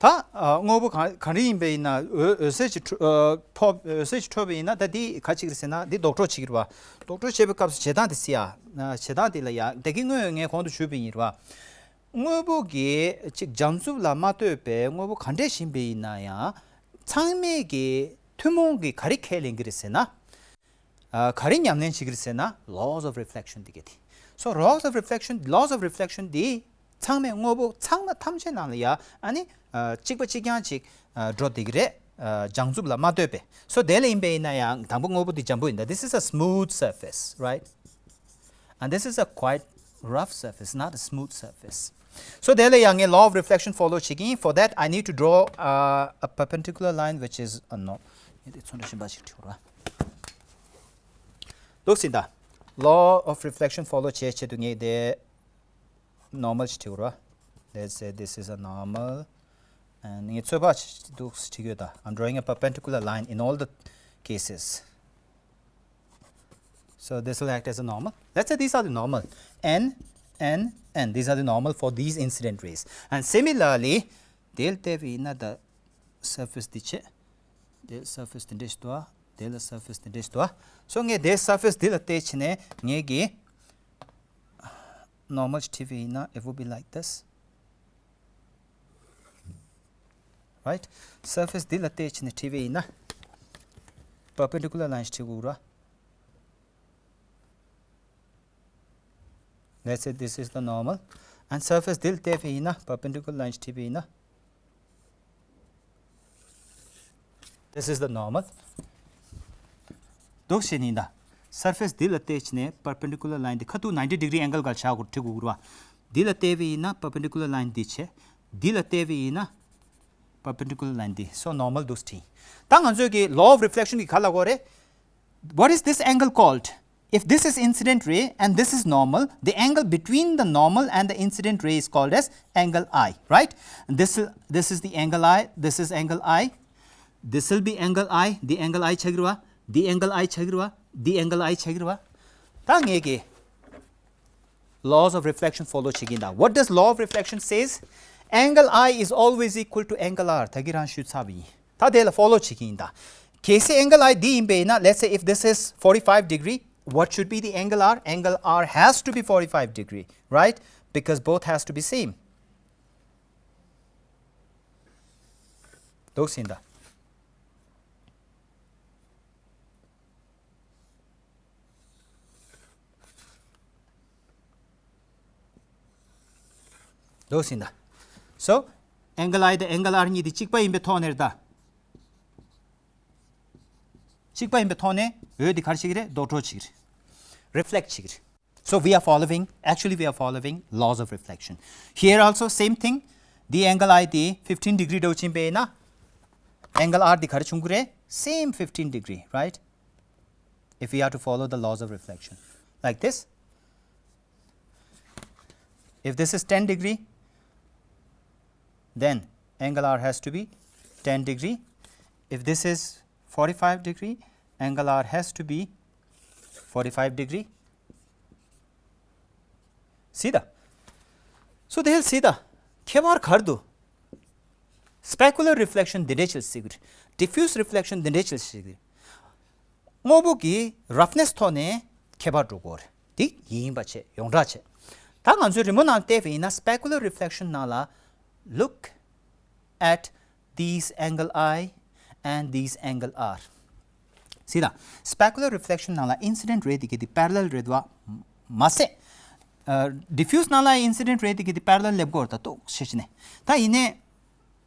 ད་ཨ་དངོས་པོ་གང་ག་རེ་ཡིན་པ་ཡིན་ན། འོད་འོད་ཟེར་ཅིག་འཕྲོ་ཨ་ཕོབ། འོད་ཟེར་ཅིག་འཕྲོས་པ་ཡིན་ན། ད་འདི་ག་ཅིག་རེད་ཟེར་ན། འདི་ལྡོག་འཕྲོ་བྱེད་ཀྱི་རེད་བ། ལྡོག་འཕྲོ་བྱེད་པའི་སྐབས་སུ་བྱེད་སྟངས་དེ་སི་ཡ། ཨ་བྱེད་སྟངས་དེ་ལ་ཡ། ད་གིན་སྔོན་ངས་གོང་དུ་ཞུས་པ་ཡིན་རེད་བ། དངོས་པོ་གི་ཅིག་བྱང་ཆུབ་ལ་མ་ལྟོས་པའི་དངོས་པོ་ག་འདྲས་ཡིན་པ་ཡིན་ན་ཡང་། ཚང་མས་ཀྱི་ཐུན་མོང་གི་ག་རེ་ཁས་ལེན་གྱི་རེད་ཟེར་ན། ཨ་ག་རེ་ཉམས་ལེན་བྱེད་ཀྱི་རེད་ཟེར་ན། Laws of reflection དེ་ག་དེ། So laws of reflection, laws of reflection དེ་ཚང་མས་དངོས་པོ་ཚང་མ་ཐམས་ཅད་ནང་ལ་ཡ། ཨ་ནི་ཨ་གཅིག་པ་གཅིག་རྐྱང་ཅིག་ཨ་འགྲོ་བསྡད་ཀྱི་རེད། ཨ་བྱང་ཆུབ་ལ་མ་ལྟོས་པའི། So དེ་ལ་ཡིན་པ་ཡིན་ན་ཡང་། དང་པོ་དངོས་པོ་འདི་འཇམ་པོ་ཡིན་ད། This is a smooth surface, right? And this is a quite rough surface, not a smooth surface. So དེ་ལ་ཡང་ངས་law of reflection follow བྱེད་ཀྱི་ཡིན། For that, I need to draw uh, a perpendicular line which is a norm. ངས་དེ་ཚོན་ཁྲ་གཞན་པ་ཞིག་བྲིས་དགོས་རེད། འདུག་སེ་ཡིན་ད། Law of reflection follow བྱེད་ཆེད་དུ་ངས་དེ་normal ཞིག་བྲིས་དགོས་རེད། Let's say this is a normal. And ངས་ཚོད་དཔག་འདུག་སེ་བྲིས་ཡོད་ད། I'm drawing a perpendicular line in all the cases. So this will act as a normal. Let's say these are the normal. N, N, N. These are the normal for these incident rays. And similarly, དེ་ལ་བལྟས་པ་ཡིན་ན་ད། Surface འདི་བྱས། དེ་surface འདི་འདྲས་ཞིག་འདུག་ཨ། དེ་ལ་surface འདི་འདྲས་ཞིག་འདུག་ཨ། So ངས་དེ་surface འདི་ལ་བལྟས་བྱས་ནས་ངས་ཀྱི་normal ཞིག་བྲིས་པ་ཡིན་ན། It would be like this. Right? Surface འདི་ལ་བལྟས་བྱས་ནས་བྲིས་པ་ཡིན་ན། Perpendicular line ཞིག་བྲིས་དགོས་རེད། Let's say this is the normal. And surface འདི་ལ་བལྟས་པ་ཡིན་ན། Perpendicular line ཞིག་བྲིས་པ་ཡིན་ན། This is the normal. འདུག་སེ་ཡིན་ད། Surface འདི་ལ་བལྟས་བྱས་ནས་perpendicular line འདི་ཁ་ཐུག་ninety degree angle སྒང་བཞག་དགོས། བྲིས་དགོས་རེད་བ། འདི་ལ་བལྟས་པ་ཡིན་ན་perpendicular line འདི་བྱས། འདི་ལ་བལྟས་པ་ཡིན་ན་perpendicular line འདི། So normal འདུག་སེ་བྲིས། ད་ང་ཚོས་ཀྱི་law of reflection གི་ག་ལ་གོ་རེད། What is this angle called? If this is incident ray and this is normal, the angle between the normal and the incident ray is called as angle I, right? This is, this is the angle I, this is angle I. This will be angle I, the angle I ཆགས་ཀྱི་རེད་བ། the angle I ཆགས་ཀྱི་རེད་བ། ད་ངས་ཀྱི laws of reflection follow བྱེད་ཀྱི་ཡིན་ད། What does law of reflection says? Angle I is always equal to angle R. ད་གི་རང་ཞུས་ཚར་བ་ཡིན། ད་དེ་ལ་follow བྱེད་ཀྱི་ཡིན་ད། གལ་སྲིད་angle I འདི་ཡིན་པས་ན། let's say if this is forty-five degree, what should be the angle R? Angle R has to be forty-five degree, right? Because both has to be same. འདུག་ཟིན་ད། འདུག་ཟིན་ད། So angle I དང་angle R གཉིས་དེ་གཅིག་པ་ཡིན་པའི་ཐོག་ནས་རེད་ད། གཅིག་པ་ཡིན་པའི་ཐོག་ནས་འོད་དེ་ག་རེ་བྱེད་ཀྱི་རེད། ལྡོག་འཕྲོ་བྱེད་ཀྱི་རེད། reflect བྱེད་ཀྱི་རེད། So we are following, actually we are following laws of reflection. Here also same thing. འདི་angle I དེ་fifteen degree འདྲ་བོ་ཕྱིན་པས་ན། angle R འདི་ག་རེ་བྱུང་གི་རེད། Same fifteen degree, right? If we are to follow the laws of reflection, like this, if this is ten degree, then angle R has to be ten degree. If this is forty-five degree, angle R has to be forty-five degree. See the, so they'll see the, ཁྱད་པར་ག་རེ་འདུག specular reflection འདི་འདྲའི་ཆེད་ཟེར་གི་རེད། diffuse reflection འདི་འདྲའི་ཆེད་ཟེར་གི་རེད། དངོས་པོ་གི་roughness ཐོག་ནས་ཁྱད་པར་འགྲོ་གི་རེད། འདི་ཡིན་པ་བྱས། ཡོངས་གྲགས་བྱས། ད་ང་ཚོའི་རི་མོ་ནང་བལྟས་པ་ཡིན་ན། specular reflection ནང་ལ། Look at these angle I and these angle R. See the, specular reflection ནང་ལ་incident ray དེ་གི་དེ་parallel རེད་བ། མ་ཟད། diffuse ནང་ལ་incident ray དེ་གི་དེ་parallel སླེབས་ཀྱི་ཡོད་རེད་ད། ཏོག་ཙམ་ཞིག་ནས། ད་ཡིན་ནའི་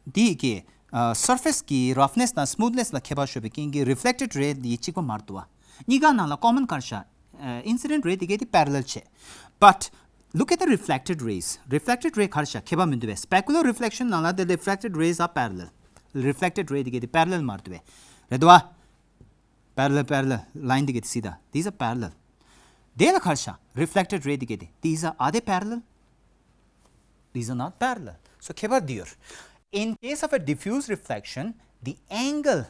འདི་གི་surface གི་roughness དང་smoothness ལ་ཁྱད་པར་ཤོར་བའི་རྐྱེན་གྱིས་reflected ray འདི་གཅིག་པ་མ་རེད་བ། གཉིས་ཀ་ནང་ལ་common ག་རེ་བཞག incident ray དེ་གི་དེ་parallel བྱས། But look at the reflected rays. reflected ray ག་རེ་བཞག་ཁྱད་པར་མི་འདུག་པས། specular reflection ནང་ལ་the reflected rays are parallel. reflected ray དེ་གི་དེ་parallel མ་རེད་བ། རེད་བ། parallel parallel line དེ་གི་དེ། See the, these are parallel. དེ་ལ་ག་རེ་བཞག reflected ray དེ་གི་དེ། These are, are they parallel? These are not parallel. So ཁྱད་པར་འདི་ཡོད། In case of a diffuse reflection, the angle,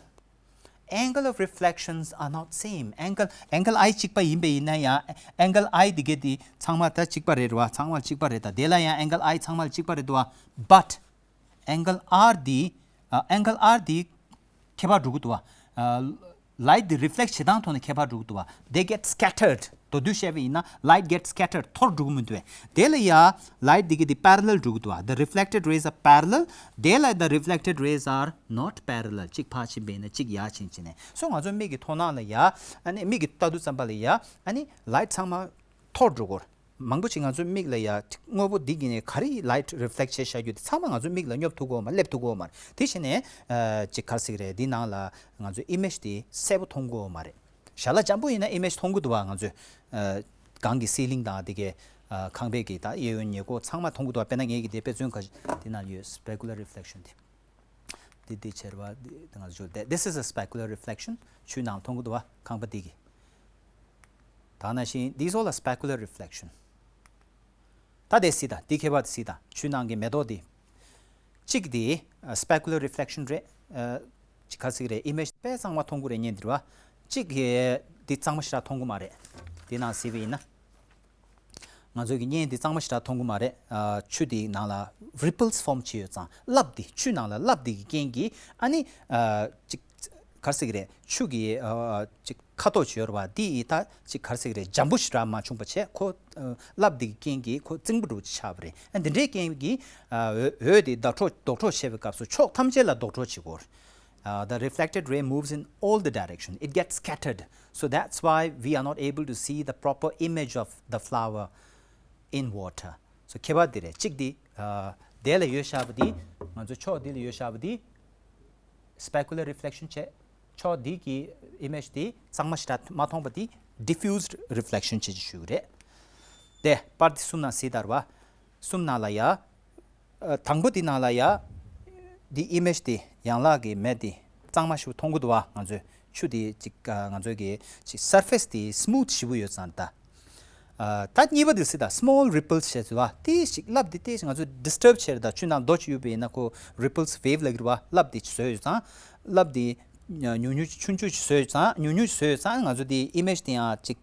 angle of reflections are not same. angle, angle I གཅིག་པ་ཡིན་པ་ཡིན་ན་ཡང་། angle I དེ་གི་དེ་ཚང་མ་ད་གཅིག་པ་རེད་བ། ཚང་མ་གཅིག་པ་རེད་ད། དེ་ལ་ཡང་angle I ཚང་མ་གཅིག་པ་རེད་བ། But angle R དེ། angle R དེ་ཁྱད་པར་འགྲོ་གི་འདུག་བ། light དེ་reflect བྱེད་སྟངས་ཐོག་ནས་ཁྱད་པར་འགྲོ་གི་འདུག་བ། They get scattered. མདོར་བསྡུས་བཤད་པ་ཡིན་ན། light get scattered. འཐོར་འགྲོ་གི་མི་འདུག་བས། དེ་ལ་ཡ་light དེ་གི་དེ་parallel འགྲོ་གི་འདུག་བ། The reflected rays are parallel. དེ་ལ་the reflected rays are not parallel. གཅིག་ཕར་ཕྱིན་པ་ཡིན་ན་གཅིག་ཡར་ཕྱིན་ཕྱིན་ནས། So ང་ཚོ་མིག་གི་མཐོང་སྣང་ལ་ཡ། ཨ་ནི་མིག་གི་ལྟ་དུས་ཙམ་པ་ལ་ཡ། ཨ་ནི་light ཚང་མ་འཐོར་འགྲོ་གི་ཡོད་རེད། མང་པོ་ཅིག་ང་ཚོའི་མིག་ལ་ཡ་དངོས་པོ་འདི་གི་ནས་ག་རེ་light reflect བྱས་བཞག་རྒྱུ་དེ་ཚང་མ་ང་ཚོའི་མིག་ལ་སྙོབ་ཐུབ་ཀྱི་ཡོད་མ། སླེབས་ཐུབ་ཀྱི་ཡོད་མ་རེད། དེ་བྱས་ནས་ཅིག་ག་རེ་ཟེར་གི་རེད། འདི་ནང་ལ་ང་ཚོའི་image དེ་གསལ་པོ་མཐོང་གི་ཡོད་མ་རེད། ཞལ་ལག་འཇམ་པོ་ཡིན་ན་image མཐོང་གི་འདུག་བ། ང་ཚོའི་སྒང་གི་ceiling དང་དེ་གའི་ཁང་པའི་གི་ད་གཡས་གཡོན་ཉེ་འཁོར་ཚང་མ་མཐོང་གི་འདུག་བ། དཔེར་ན་ངེད་ཀྱི་དེ་དཔེ་མཚོན་ག་དེ་ནང་ཡོད། specular reflection དེ། འདི་འདི་ཆེར་བ་འདི་ང་ཚོ་ཞུ། This is a specular reflection. ཆུའི་ནང་མཐོང་གི་འདུག་བ། ཁང་པ་འདི་གི། ད་ནང་བཞིན་these all are specular reflection. ད་དེ་སྲིད་ད། འདི་ཁྱད་པར་དེ་སྲིད་ད། ཆུ་ནང་གི་མེ་ཏོག་འདི། གཅིག་འདི་specular reflection རེད། གཅིག་ག་རེ་ཟེར་གི་རེད། image དཔེ་གཙང་མ་མཐོང་གི་རེད་ཉན་འདིར་བ། གཅིག་གི་འདི་གཙང་མ་ཞེ་དྲག་མཐོང་གི་མ་རེད། འདི་ནང་གཟིགས་པ་ཡིན་ན། ང་ཚོས་ཀྱི་བརྙན་འདི་གཙང་མ་ཞེ་དྲག་མཐོང་གི་མ་རེད། ཆུ་འདི་ནང་ལ་ripples form བྱས་ཡོད་ཙང་། རླབས་འདི། ཆུ་ནང་ལ་རླབས་འདི་གི་རྐྱེན་གྱིས། ཨ་ནི་ཅིག་ག་རེ་ཟེར་གི་རེད། ཆུ་གི་ཅིག་ཁ་དོག་བྱས་ཡོད་རེད་བ། འདི་ཡི་ད་ཅིག་ག་རེ་ཟེར་གི་རེད། འཇམ་པོ་ཞེ་དྲག་མ་བྱུང་བ་བྱས། ཁོ་རླབས་འདི་གི་རྐྱེན་གྱིས་ཁོ་རྩིང་པོ་འདྲ་བོ་ཅིག་ཆགས་པ་རེད། ཨ་འདི་འདྲའི་རྐྱེན་གྱིས་འོད་འདི་ལྡོག་འཕྲོ་ལྡོག་འཕྲོ་བྱེད་པའི་སྐབས་སུ་ཕྱོགས་ཐམས་ཅད་ལ་ལྡོག་འཕྲོ་བྱེད་ཀྱི་ཡོད་རེད། Uh, the reflected ray moves in all the direction. It gets scattered. So that's why we are not able to see the proper image of the flower in water. So ཁྱད་པར་འདི་རེད། གཅིག་འདི། དེ་ལ་ཡོད་བཞག་པ་འདི། ང་ཚོ་ཕྱོགས་འདི་ལ་ཡོད་བཞག་པ་འདི། specular reflection བྱས། ཕྱོགས་འདི་གི་image འདི་གཙང་མ་ཞེ་དྲག་མ་མཐོང་བ་འདི་diffused reflection བྱས་ཅེས་ཞུ་གི་རེད། དེ་པར་འདི་གསུམ་ནང་གཟིགས་དང་བ། གསུམ་ནང་ལ་ཡ། དང་པོ་འདི་ནང་ལ་ཡ། འདི་image འདི་ཡན་ལག་གི་མེ་འདི་གཙང་མ་ཞིག་མཐོང་གི་འདུག་བ། ང་ཚོས་ ཆུ་དེ་ཅིག་ཨ་ང་ཚོའི་གི་ཅིག་surface་དེ་smooth་ཞེ་པོ་ཡོད་ཙང་ད། ཨ་ད་གཉིས་པ་དེ་སྲིད་ད་small ripples་བྱས་ཚུལ་བ་དེ་ཞིག་རླབས་དེ་དེ་ང་ཚོ་disturb་བྱས་རེད། ད་ཆུ་ནང་རྡོ་ཅིག་ཡོད་པ་ཡིན་ན་ཁོ་ripples wave་ལབ་ཀྱི་རེད་བ། རླབས་དེ་བཟོས་ཡོད་ཙང་རླབས་དེ་ཉུང་ཉུང་ཆུང་ཆུང་བཟོས་ཡོད་ཙང་ཉུང་ཉུང་བཟོས་ཡོད་ཙང་ང་ཚོ་དེ་image་དེ་ཡང་ཅིག་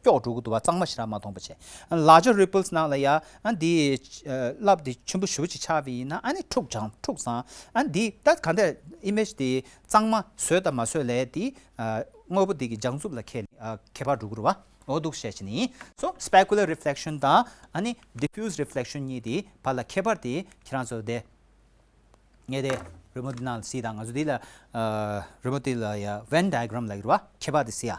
སྐྱོག་འགྲོ་གི་འདུག་བ། གཙང་མ་ཞིག་རང་མ་མཐོང་པ་བྱས། larger ripples་ནང་ལ་ཡ་ཨ་འདི་ཨ་རླབས་འདི་ཆེན་པོ་ཞེ་པོ་ཅིག་ཆགས་པ་ཡིན་ན་ཨ་ནི་འཁྲུག་ཅང་འཁྲུག་ཙང་ཨ་འདི་ད་ག་འདྲ་image་འདི་གཙང་མ་བཟོས་དང་མ་བཟོས་ལས་འདི་ཨ་དངོས་པོ་འདི་གི་བྱང་ཆུབ་ལ་ཁྱད་ཨ་ཁྱད་པར་འགྲོ་གི་རེད་བ། འོ་འདུག་བཤད་ཀྱི་ནི། so specular reflection་དང་ཨ་ནི་diffuse reflection་གཉིས་འདི་བར་ལ་ཁྱད་པར་འདི་ཁྱེད་རང་ཚོ་དེ། ངས་དེ་རི་མོ་འདི་ནང་ལ་གཟིགས་དང་། ང་ཚོ་འདི་ལ་ཨ་རི་མོ་འདི་ལ་ཡ་Venn diagram་ལབ་ཀྱི་རེད་བ། ཁྱད་པར་དེ་གཟིགས་ཡ།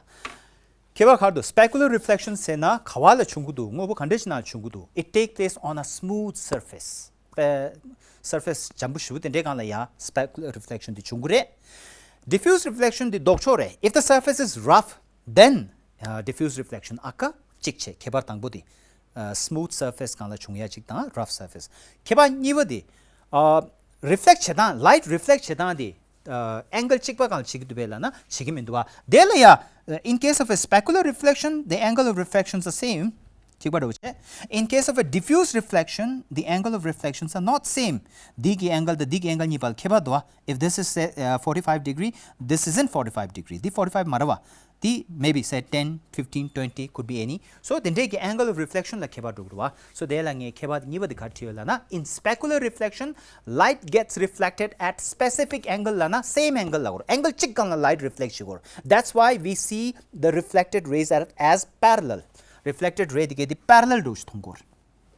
ཁྱད་པར་ག་རེ་འདུག specular reflection་ཟེར་ན་ག་བ་ལ་བྱུང་གི་འདུག་དངོས་པོ་ག་འདྲ་ཞིག་ནང་བྱུང་གི་འདུག it take place on a smooth surface. པའི་surface་འཇམ་པོ་ཞེ་པོ་དེ་འདྲའི་སྒང་ལ་ཡ་specular reflection་དེ་བྱུང་གི་རེད། diffuse reflection་དེ་ལྡོག་ཕྱོགས་རེད། if the surface is rough, then uh, diffuse reflection་ཨ་ཁ་གཅིག་བྱས། ཁྱད་པར་དང་པོ་དེ་ཨ་smooth surface་སྒང་ལ་བྱུང་ཡ་གཅིག་དང་rough surface། ཁྱད་པར་གཉིས་པ་དེ་ཨ་reflect་བྱེད་སྟངས། light reflect་བྱེད་སྟངས་དེ་ཨ་angle་གཅིག་པ་སྒང་ལ་བྱེད་ཀྱི་འདུག་པས་ལབ་ན་བྱེད་ཀྱི་མི་འདུག་བ། དེ་ལ་ཡ་in case of a specular reflection, the angle of reflection is the same. གཅིག་པ་འདྲ་བོ་བྱས། in case of a diffuse reflection, the angle of reflections are not same. འདི་གི་angle་དང་འདི་གི་angle་གཉིས་བར་ཁྱད་པར་འདུག་བ། if this is say uh, forty-five degree, this isn't forty-five degree. འདི་forty-five་མ་རེད་བ། འདི་maybe say ten, fifteen, twenty, could be any. so དེ་འདྲའི་གི་angle of reflection་ལ་ཁྱད་པར་འགྲོ་གི་རེད་བ། so དེ་ལ་ངས་ཁྱད་པར་གཉིས་པ་དེ་ག་རེ་བྲིས་ཡོད་ལབ་ན། in specular reflection, light gets reflected at specific angle ལབ་ན་same angle་ལབ་དགོས་རེད། angle་གཅིག་སྒང་ལ་light་reflect་བྱེད་དགོས་རེད། that's why we see the reflected rays are as parallel. reflected ray་དེ་ག་དེ་parallel་འདྲ་བོ་ཞིག་མཐོང་གི་རེད།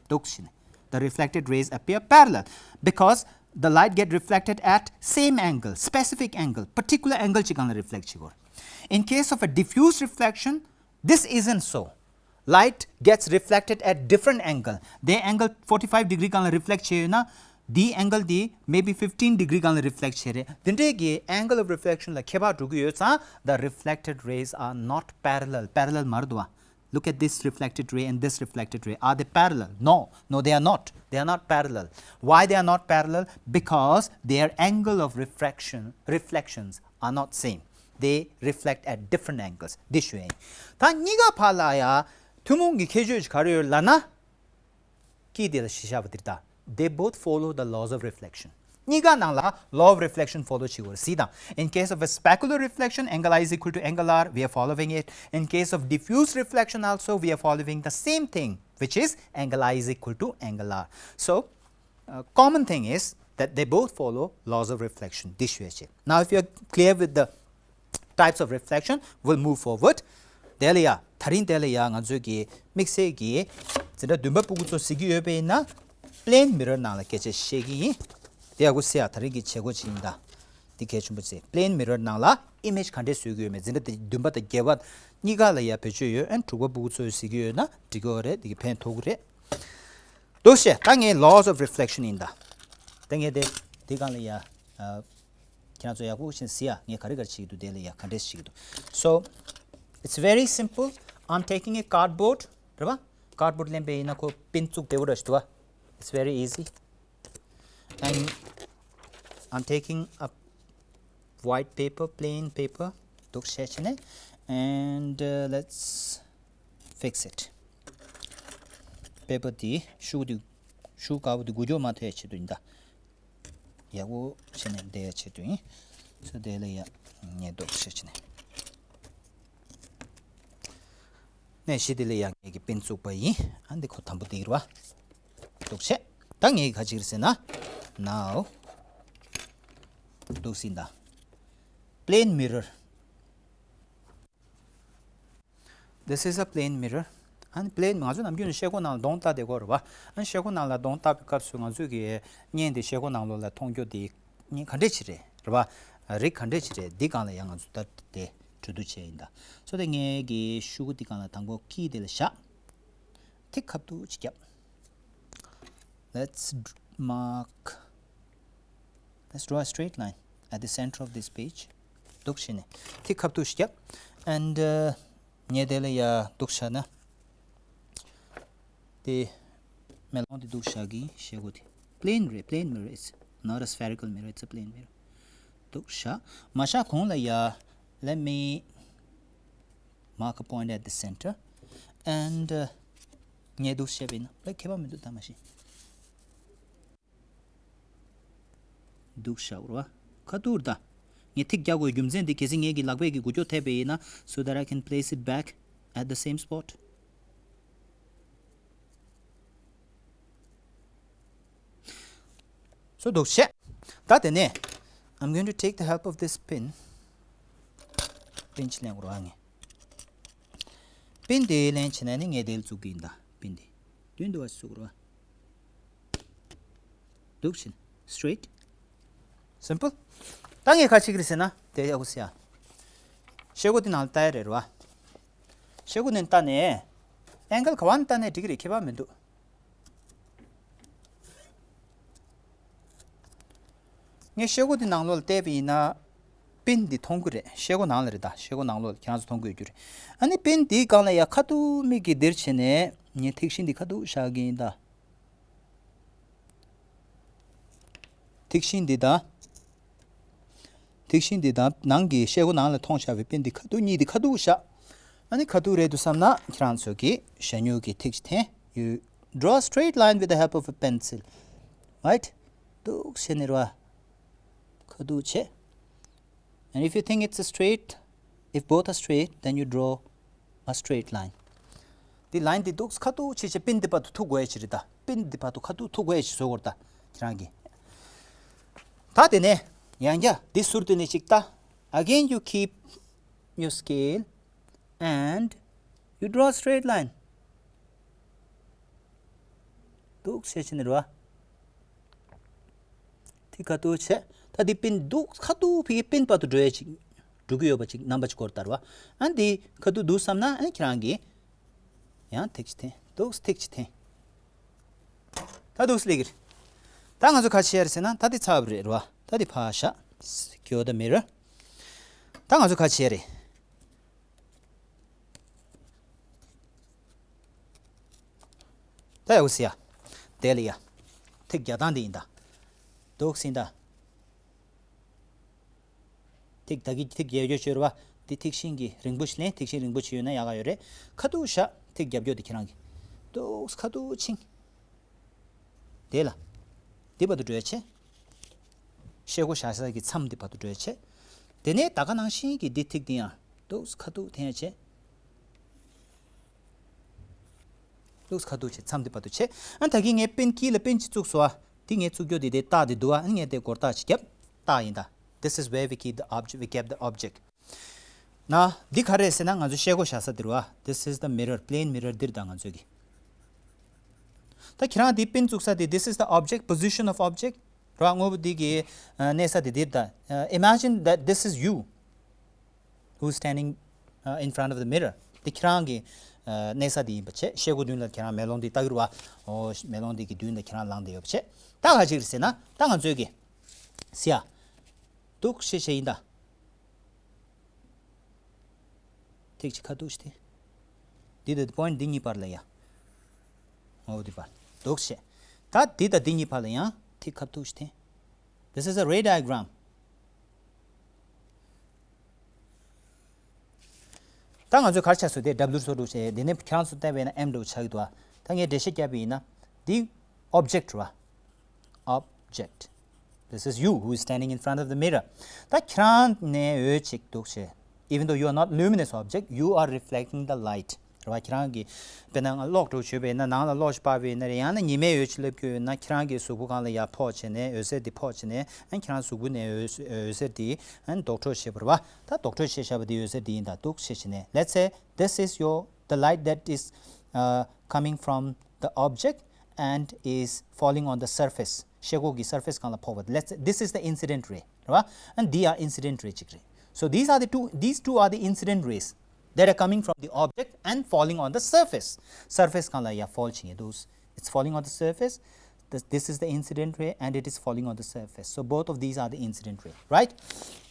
འདུག་བྱས་ནས། the reflected rays appear parallel because the light get reflected at same angle, specific angle, particular angle་གཅིག་སྒང་ལ་reflect་བྱེད་དགོས་རེད། in case of a diffuse reflection, this isn't so. light gets reflected at different angle. དེ་angle forty-five degree་སྒང་ལ་reflect་བྱས་ཡོད་ན། དེའི་angle་དེ་maybe fifteen degree་སྒང་ལ་reflect་བྱས་རེད། དེ་འདྲའི་གི་angle of reflection་ལ་ཁྱད་པར་འགྲོ་གི་ཡོད་ཙང་། the reflected rays are not parallel. parallel་མ་རེད་འདུག་བ། look at this reflected ray and this reflected ray. Are they parallel? No, no, they are not. They are not parallel. Why they are not parallel? Because their angle of refraction reflections are not same. They reflect at different angles. འདི་ཞུ་ཡིན། ད་གཉིས་ཀ་བར་ལ་ཡ་ཐུན་མོང་གི་ཁྱད་ཆོས་ཤིག་ག་རེ་ཡོད་ལབ་ན། ཀི་དེ་ལ་གཞི་བཞག་པ་དེ་ལྟ། They both follow the laws of reflection. གཉིས་ཀ་ནང་ལ་law of reflection follow་བྱེད་དགོས་རེད། གཟིགས་དང་། in case of a specular reflection, angle I is equal to angle R, we are following it. in case of diffuse reflection also, we are following the same thing, which is angle I is equal to angle R. so uh, common thing is that they both follow laws of reflection. འདི་ཞུ་ཡ་བྱེད། now if you are clear with the types of reflection, we'll move forward. དེ་ལ་ཡ་ད་རིང་དེ་ལ་ཡ་ང་ཚོས་ཀྱི་དམིགས་བསལ་གྱི་འཛིན་གྲྭ་བདུན་པ་ཕྲུ་གུ་ཚོ་གཟིགས་ཀྱི་ཡོད་པ་ཡིན་ན། plane mirror་ནང་ལ་སྐད་ཆ་བཤད་ཀྱི་ཡིན། དེ་ཡག་པོ་གཟིགས་ཡ། ད་རིང་གི་བྱེད་སྒོ་ཅིག་ཡིན་ད། འདི་གལ་ཆེན་པོ་ཅིག plane mirror་ནང་ལ་image་ག་འདྲས་བཟོ་གི་ཡོད་མེད། འཛིན་གྲྭ་དེ་བདུན་པ་དང་བརྒྱད་པ་གཉིས་ཀ་ལ་ཡ་བེད་སྤྱོད་ཡོད། ཨན་དྲུག་པ་ཕྲུ་གུ་ཚོས་གཟིགས་ཀྱི་ཡོད་ན་འགྲིག་གི་ཡོད་རེད། འདི་གི་ཕན་ཐོགས་ཀྱི་རེད། འདུག་བྱས། ད་ངས་laws of reflection་ཡིན་ད། ད་ངས་དེ་དེ་སྒང་ལ་ཡ། ཨ། ཁྱེད་རང་ཚོ་ཡག་པོ་ཞིག་གཟིགས་ཡ། ངས་ག་རེ་ག་རེ་བྱེད་ཀྱི་འདུག་དེ་ལ་ཡ་ག་འདྲས་བྱེད་ཀྱི་འདུག so it's very simple. I'm taking a cardboard. རེད་བ། cardboard་ལེན་པ་ཡིན་ན་ཁོ་པིན་བཙུགས་བདེ་པོ་ར་ཞིག་འདུག་བ། it's very easy. and I'm taking a white paper, plain paper. འདུག་བྱས་བྱས་ནས། and uh, let's fix it. པེ་པར་དེ་ཤུགས་དེ་ཤུགས་དཀར་པོ་དེ་འགུལ་སྐྱོད་མ་ཐེབས་ཆེད་དུ་ཡིན་ད། ཡག་པོ་བྱས་ནས་བསྡད་ཡ་ཆེད་དུ་ཡིན། so དེ་ལ་ཡ་ངས་འདུག་བྱས་བྱས་ནས། ནས་གཞི་དེ་ལ་ཡ་ངས་ཀྱི་པིན་བཙུགས་པ་ཡིན། ཨ་འདི་ཁོ་དམ་པོ་དེ་རེད་བ། འདུག་བྱས། ད་ངས་ག་བྱེད་ཀྱི་རེད་ཟེར་ན། now འདུག་ཟིན་ད། plane mirror. This is a plane mirror. ཨ་ནི་པི་ལེན་ང་ཚོ་ནམ་རྒྱུན་ནས་ཤེལ་སྒོ་ནང་ལ་གདོང་ལྟ་བསྡད་ཀྱི་ཡོད་རེད་བ། ཨ་ནི་ཤེལ་སྒོ་ནང་ལ་གདོང་ལྟ་བའི་སྐབས་སུ་ང་ཚོས་ཀྱི་བརྙན་དེ་ཤེལ་སྒོ་ནང་ལོགས་ལ་མཐོང་རྒྱུ་དེ་བརྙན་ག་འདྲས་ཅིག་རེད། རེད་བ། རིགས་ག་འདྲས་ཅིག་རེད། འདི་སྒང་ལ་ཡང་ང་ཚོ་ལྟ་དེ་གྲོས་བསྡུར་བྱས་ཡིན་ད། so དེ་ངས་ཀྱི་ཤུ་གུ་འདི་སྒང་ལ་དང་པོ་ཀི་དེ་ལ་བཞག་ཐིག་ཁ་བསྡུ་ཅིག་བརྒྱབ། Let's mark. Let's draw a straight line at the center of this page. འདུག་བྱས་ནས་ཐིག་ཁ་བསྡུ་ཞིག་བརྒྱབ། and uh, ངས་དེ་ལ་ཡ་འདུག་བྱས་ན། དེ་མེ་ལོང་དེ་འདུག་བྱས་ཀྱི་ཤེལ་སྒོ་དེ། plane རེད། plane mirror. It's not a spherical mirror, it's a plane mirror. འདུག་བྱས། མ་བཞག་གོང་ལ་ཡ་ Let me mark a point at the center and, uh, ངས་འདུག་བཤད་པ་ཡིན་ན་ལ་ཁྱད་པར་མི་འདུག་ད་མ་གཞི། འདུག་བཞག་རོ། ཁ་ཐུག་རེད་ད། ངས་ཐིག་རྒྱག་དགོས་རྒྱུ་མཚན་འདི་གལ་སྲིད་ངས་ཀྱི་ལག་པས་ཀྱི་འགུལ་སྐྱོད་ཐེབས་པ་ཡིན་ན། so that I can place it back at the same spot. So འདུག་བྱས། ད་དེ་ནས། I'm going to take the help of this pin. པིན་ཅིག་ལེན་དགོས་རེད་ངས། པིན་དེ་ལེན་བྱས་ནས་ནི་ངས་དེ་ལ་བཙུགས་ཀྱི་ཡིན་ད། པིན་དེ། མདུན་དུ་བ་བཙུགས་རོགས། འདུག་བྱས། straight. simple. ད་ངས་ག་བྱེད་ཀྱི་རེད་ཟེར་ན་དེ་ཡག་པོ་ཟེར་ཡ། ཤེལ་སྒོ་དེ་ནང་ལ་ལྟ་ཡ་རེད་རོ། ཤེལ་སྒོ་ནས་ལྟ་ནས། angle ག་བ་ནས་ལྟ་ནས་འགྲིག་གི་རེད། ཁྱད་པར་མི་འདུག་ངས་ཤེལ་སྒོ་དེ་ནང་ལོགས་ལ་བལྟས་པ་ཡིན་ན། པིན་འདི་མཐོང་གི་རེད། ཤེལ་སྒོ་ནང་ལ་རེད་ད། ཤེལ་སྒོ་ནང་ལོགས་ལ་ཁྱེད་རང་ཚོ་མཐོང་གི་ཡོད་རྒྱུ་རེད། ཨ་ནི་པིན་འདིའི་སྒང་ལ་ཡ་ཁ་ཐུག་མིག་གིས་འདིར་བྱས་ནས་ངས་ཐིག་ཤིང་འདི་ཁ་ཐུག་བཞག་གི་ཡིན་ད། ཐིག་ཤིང་འདི་དང་། ཐིག་ཤིང་འདི་དང་ནང་གི་ཤེལ་སྒོ་ནང་ལ་མཐོང་བཞག་པའི་པིན་འདི་ཁ་ཐུག་གཉིས་འདི་ཁ་ཐུག་བཞག་ཨ་ནི་ཁ་ཐུག་རེད་འདུག་བསམ་ན་ཁྱེད་རང་ཚོ་གི་ཞ་སྨྱུག་གི་ཐིག་ཅིག་འཐེན། You draw a straight line with the help of a pencil. Right? འདུག་བྱས་ནས་རོ། ཁ་ཐུག་བྱས། And if you think it's a straight, if both are straight, then you draw a straight line. འདི་line འདི་འདུག་ཁ་ཐུག་བྱས་བྱས་པིན་འདི་བར་དུ་ཐུག་དགོས་ཡ་ཅིག་རེད་ད། པིན་འདི་བར་དུ་ཁ་ཐུག་ཐུག་དགོས་ཡ་ཅིག་བཟོ་དགོས་རེད་ད། ཁྱེད་རང་གིས། ད་དེ་ནས་ཡང་བསྐྱར་འདི་ཟུར་དེ་ནས་ཅིག་ལྟ། Again you keep your scale and you draw a straight line. འདུག་བྱས་བྱས་ནས་རོ། ཐིག་ཁ་ཐུག་བྱས། ད་འདི་པིན་འདུག་ཁ་ཐུག་ཕི་གི་པིན་བར་དུ་འགྲོ་ཡ་ཅིག་འགྲོ་གི་ཡོད་པ་ཅིག་རྣམ་པ་ཅིག་སྐོར་ལྟར་བ། ཨ་འདི་ཁ་ཐུག་འདུག་བསམ་ན་ཨ་ཁྱེད་རང་གིས་ཡང་ཐིག་ཅིག་འཐེན། འདུག་ཐིག་ཅིག་འཐེན། ད་འདུག་སླེབས་ཀྱི་རེད། ད་ང་ཚོ་ག་བྱེད་ཡ་རེད་ཟེར་ན་ད་འདི་ཚར་བ་རེད་རོ། ད་འདི་ཕར་བཞག Secure the mirror. ད་ང་ཚོ་ག་བྱེད་ཡ་རེད། ད་ཡག་པོ་ཟེར་ཡ། དེ་ལ་ཡ། ཐིག་རྒྱག་སྟངས་འདི་ཡིན་ད། འདུག་ཟིན་ད། ཐིག་ད་གི་ཐིག་རྒྱག་རྒྱུ་ཡོད་རེད་བ། འདི་ཐིག་ཤིང་གི་རིང་པོ་ཞིག་ལེན། ཐིག་ཤིང་རིང་པོ་ཞིག་ཡོད་ན་ཡག་ག་ཡོད་རེད། ཁ་ཐུག་བཞག་ཐིག་རྒྱབ་སྐྱོར་དེ་ཁྱེད་རང་གི། འདུག་ཁ་ཐུག་ཕྱིན། དེ་ལ། འདི་བར་དུ་འགྲོ་ཡ་བྱེད། ཤེལ་སྒོ་བཞག་ས་གི་མཚམས་འདི་བར་དུ་འགྲོ་ཡ་བྱེད། དེ་ནས་ད་ག་ནང་བཞིན་གྱི་འདི་ཐིག་འདི་ཡང་འདུག་ཁ་ཐུག་འཐེན་ཡ་བྱེད། འདུག་ཁ་ཐུག་བྱེད། མཚམས་འདི་བར་དུ་བྱེད། ཨ་ད་གིན་ངས་པིན་དཀྱིལ་ལ་པིན་ཅིག་བཙུགས་སོང་ཨ། འདི་ངས་བཙུགས་རྒྱུ་འདི་དེ་རྟགས་འདི་འདུག་ཨ། ཨ་ངས་དེ་སྒོར་རྟགས་ཅིག་བརྒྱབ། རྟགས་ཡིན་ད། This is where we keep the object, we kept the object. ན། འདི་ག་རེད་ཟེར་ན་ང་ཚོ་ཤེལ་སྒོ་བཞག་ས་འདི་རུ་ཨ། This is the mirror, plane mirror འདིར་ད་ང་ཚོ་གི། ད་ཁྱེད་རང་འདི་པིན་བཙུགས་ས་དེ། This is the object, position of object ར། དངོས་པོ་འདི་གི་ཨ་གནས་ས་དེ་འདིར་ད། ཨ་imagine that this is you who's standing, uh, in front of the mirror. འདི་ཁྱེད་རང་གི་ཨ་གནས་ས་དེ་ཡིན་པ་བྱས། ཤེལ་སྒོ་མདུན་ལ་ཁྱེད་རང་མེ་ལོང་འདི་ལྟ་གི་རུ་བ། འོ་མེ་ལོང་འདི་གི་མདུན་ལ་ཁྱེད་རང་ལངས་བསྡད་ཡོད་པ་བྱས། ད་ག་ཅིག་རེད་ཟེར་ན་ད་ང་ཚོའི་གི་ཟེར་ཡ། འདུག་ཤེས་བྱས་ཡིན་ད། ཐིག་ཅིག་ཁ་ཐུག་ཅིག་འཐེན། འདི་དང་པོ་ཡིན་འདི་གཉིས་བར་ལ་ཡ། འོ་འདི་བར། འདུག་བྱས། ད་འདི་དང་འདི་གཉིས་བར་ལ་ཡང་ཐིག་ཁ་ཐུག་ཅིག་འཐེན། This is a ray diagram. ད་ང་ཚོས་ག་རེ་ཆགས་སོང་དེ་W སོ་འདྲ་བྱས། འདི་ནས་ཁྱེད་རང་ཚོ་བལྟས་པས་ན་M འདྲ་བོ་ཆགས་ཀྱི་འདུག་ཨ། ད་ངས་འགྲེལ་བཤད་བརྒྱབ་པ་ཡིན་ན། འདི་object རེད་བ། Object. This is you who is standing in front of the mirror. ད་ཁྱེད་རང་ནས་འོད་ཅིག་འདུག་བྱས། Even though you are not luminous object, you are reflecting the light. རེད་བ། ཁྱེད་རང་གི་དཔེར་ན་གློག་འདྲ་བོ་བྱས་པས་ན་ནང་ལ་གློག་ཞིག་སྤར་བས་ན་རེད། ཡང་ན་ཉི་མའི་འོད་ཅིག་སླེབས་ཀྱི་ཡོད་ན་ཁྱེད་རང་གི་གཟུགས་པོ་སྒང་ལ་ཡར་ཕོག་བྱས་ནས་འོད་ཟེར་འདི་ཕོག་བྱས་ནས་ཨ་ཁྱེད་རང་གཟུགས་པོ་ནས་འོད་འོད་ཟེར་འདི་ཨ་ལྡོག་འཕྲོ་བྱེད་པ་རེད་བ། ད་ལྡོག་འཕྲོ་བྱས་བཞག་པ་འདི་འོད་ཟེར་འདི་ཡིན་ད། འདུག་བྱས་བྱས་ནས། Let's say this is your, the light that is, uh, coming from the object and is falling on the surface. ཤེལ་སྒོ་གི་surface སྒང་ལ་ཕོག་པ། Let's say this is the incident ray རེད་བ། And they are incident ray ཅིག་རེད། So these are the two, these two are the incident rays that are coming from the object and falling on the surface. Surface སྒང་ལ་ཡ་fall བྱེད་ཀྱི་འདུག It's falling on the surface. This, this is the incident ray and it is falling on the surface. So both of these are the incident ray, right?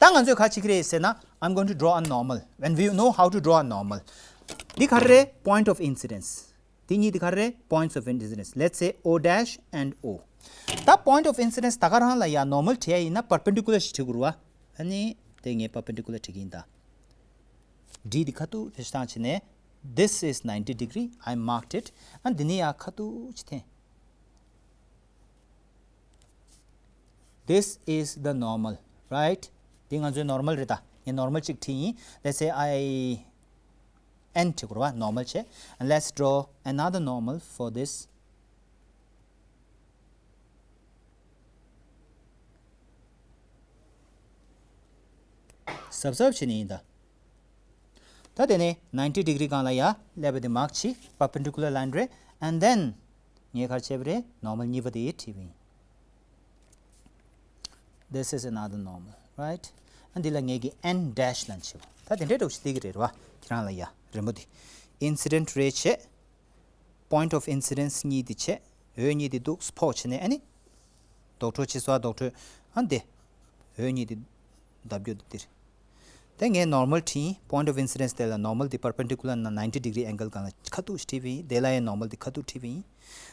ད་ང་ཚོས་ག་རེ་བྱེད་ཀྱི་རེད་ཟེར་ན། I'm going to draw a normal. When we know how to draw a normal. འདི་ག་རེ་རེད། Point of incidence. འདི་གཉིས་འདི་ག་རེ་རེད། Points of incidence. Let's say O dash and O. ད་point of incidence ད་ག་རང་ལ་ཡ་normal བྲིས་ཡ་ཡིན་ན་perpendicular ཞིག་བྲིས་དགོས་རེད་བ། ཨ་ནི་དེ་ངས་perpendicular བྲིས་ཀྱི་ཡིན་ད། D དེ་ཁ་ཐུག་རེ་བཏང་བྱས་ནས། This is ninety degree, I marked it. ཨ་འདི་ནི་ཡ་ཁ་ཐུག་ཅིག་འཐེན། This is the normal, right? འདི་ང་ཚོའི་normal རེད་ད། ངས་normal གཅིག་བྲིས་ཡིན། Let's say I N བྲིས་དགོས་རེད་བ། Normal བྱས། And let's draw another normal for this. གཟབ་གཟབ་བྱས་ནས་ཡིན་ད། ད་དེ་ནས་ninety degree སྒང་ལ་ཡ་སླེབས་པ་དེ་མརཀ་བྱས། Perpendicular line རེད། And then ངས་ག་རེ་བྱས་པ་རེད། Normal གཉིས་པ་དེ་བྲིས་པ་ཡིན། This is another normal, right? ཨ་འདི་ལ་ངས་ཀྱི་N dash ལབ་བྱས་པ། ད་དེ་འདྲའི་འདྲ་བོ་ཞིག་སླེབས་ཀྱི་རེད་བ། ཁྱེད་རང་ལ་ཡ་རི་མོ་དེ། Incident རེ་བྱས། Point of incidence གཉིས་དེ་བྱས། འོད་གཉིས་དེ་འདུག་ཕོག་བྱས་ནས། ཨ་ནི་རྡོག་འཕྲོ་ཕྱི་སོ་རྡོག་འཕྲོ། ཨ་འདི་འོད་གཉིས་དེ་བརྡབ་རྒྱུ་དེ་འདིར། དེ་ངས་normal བྲིས། Point of incidence དེ་ལ་normal དེ་perpendicular ན་ninety degree angle སྒང་ལ་ཁ་ཐུག་བྲིས་པ་ཡིན། དེ་ལ་ཡང་normal དེ་ཁ་ཐུག་བྲིས་པ་ཡིན།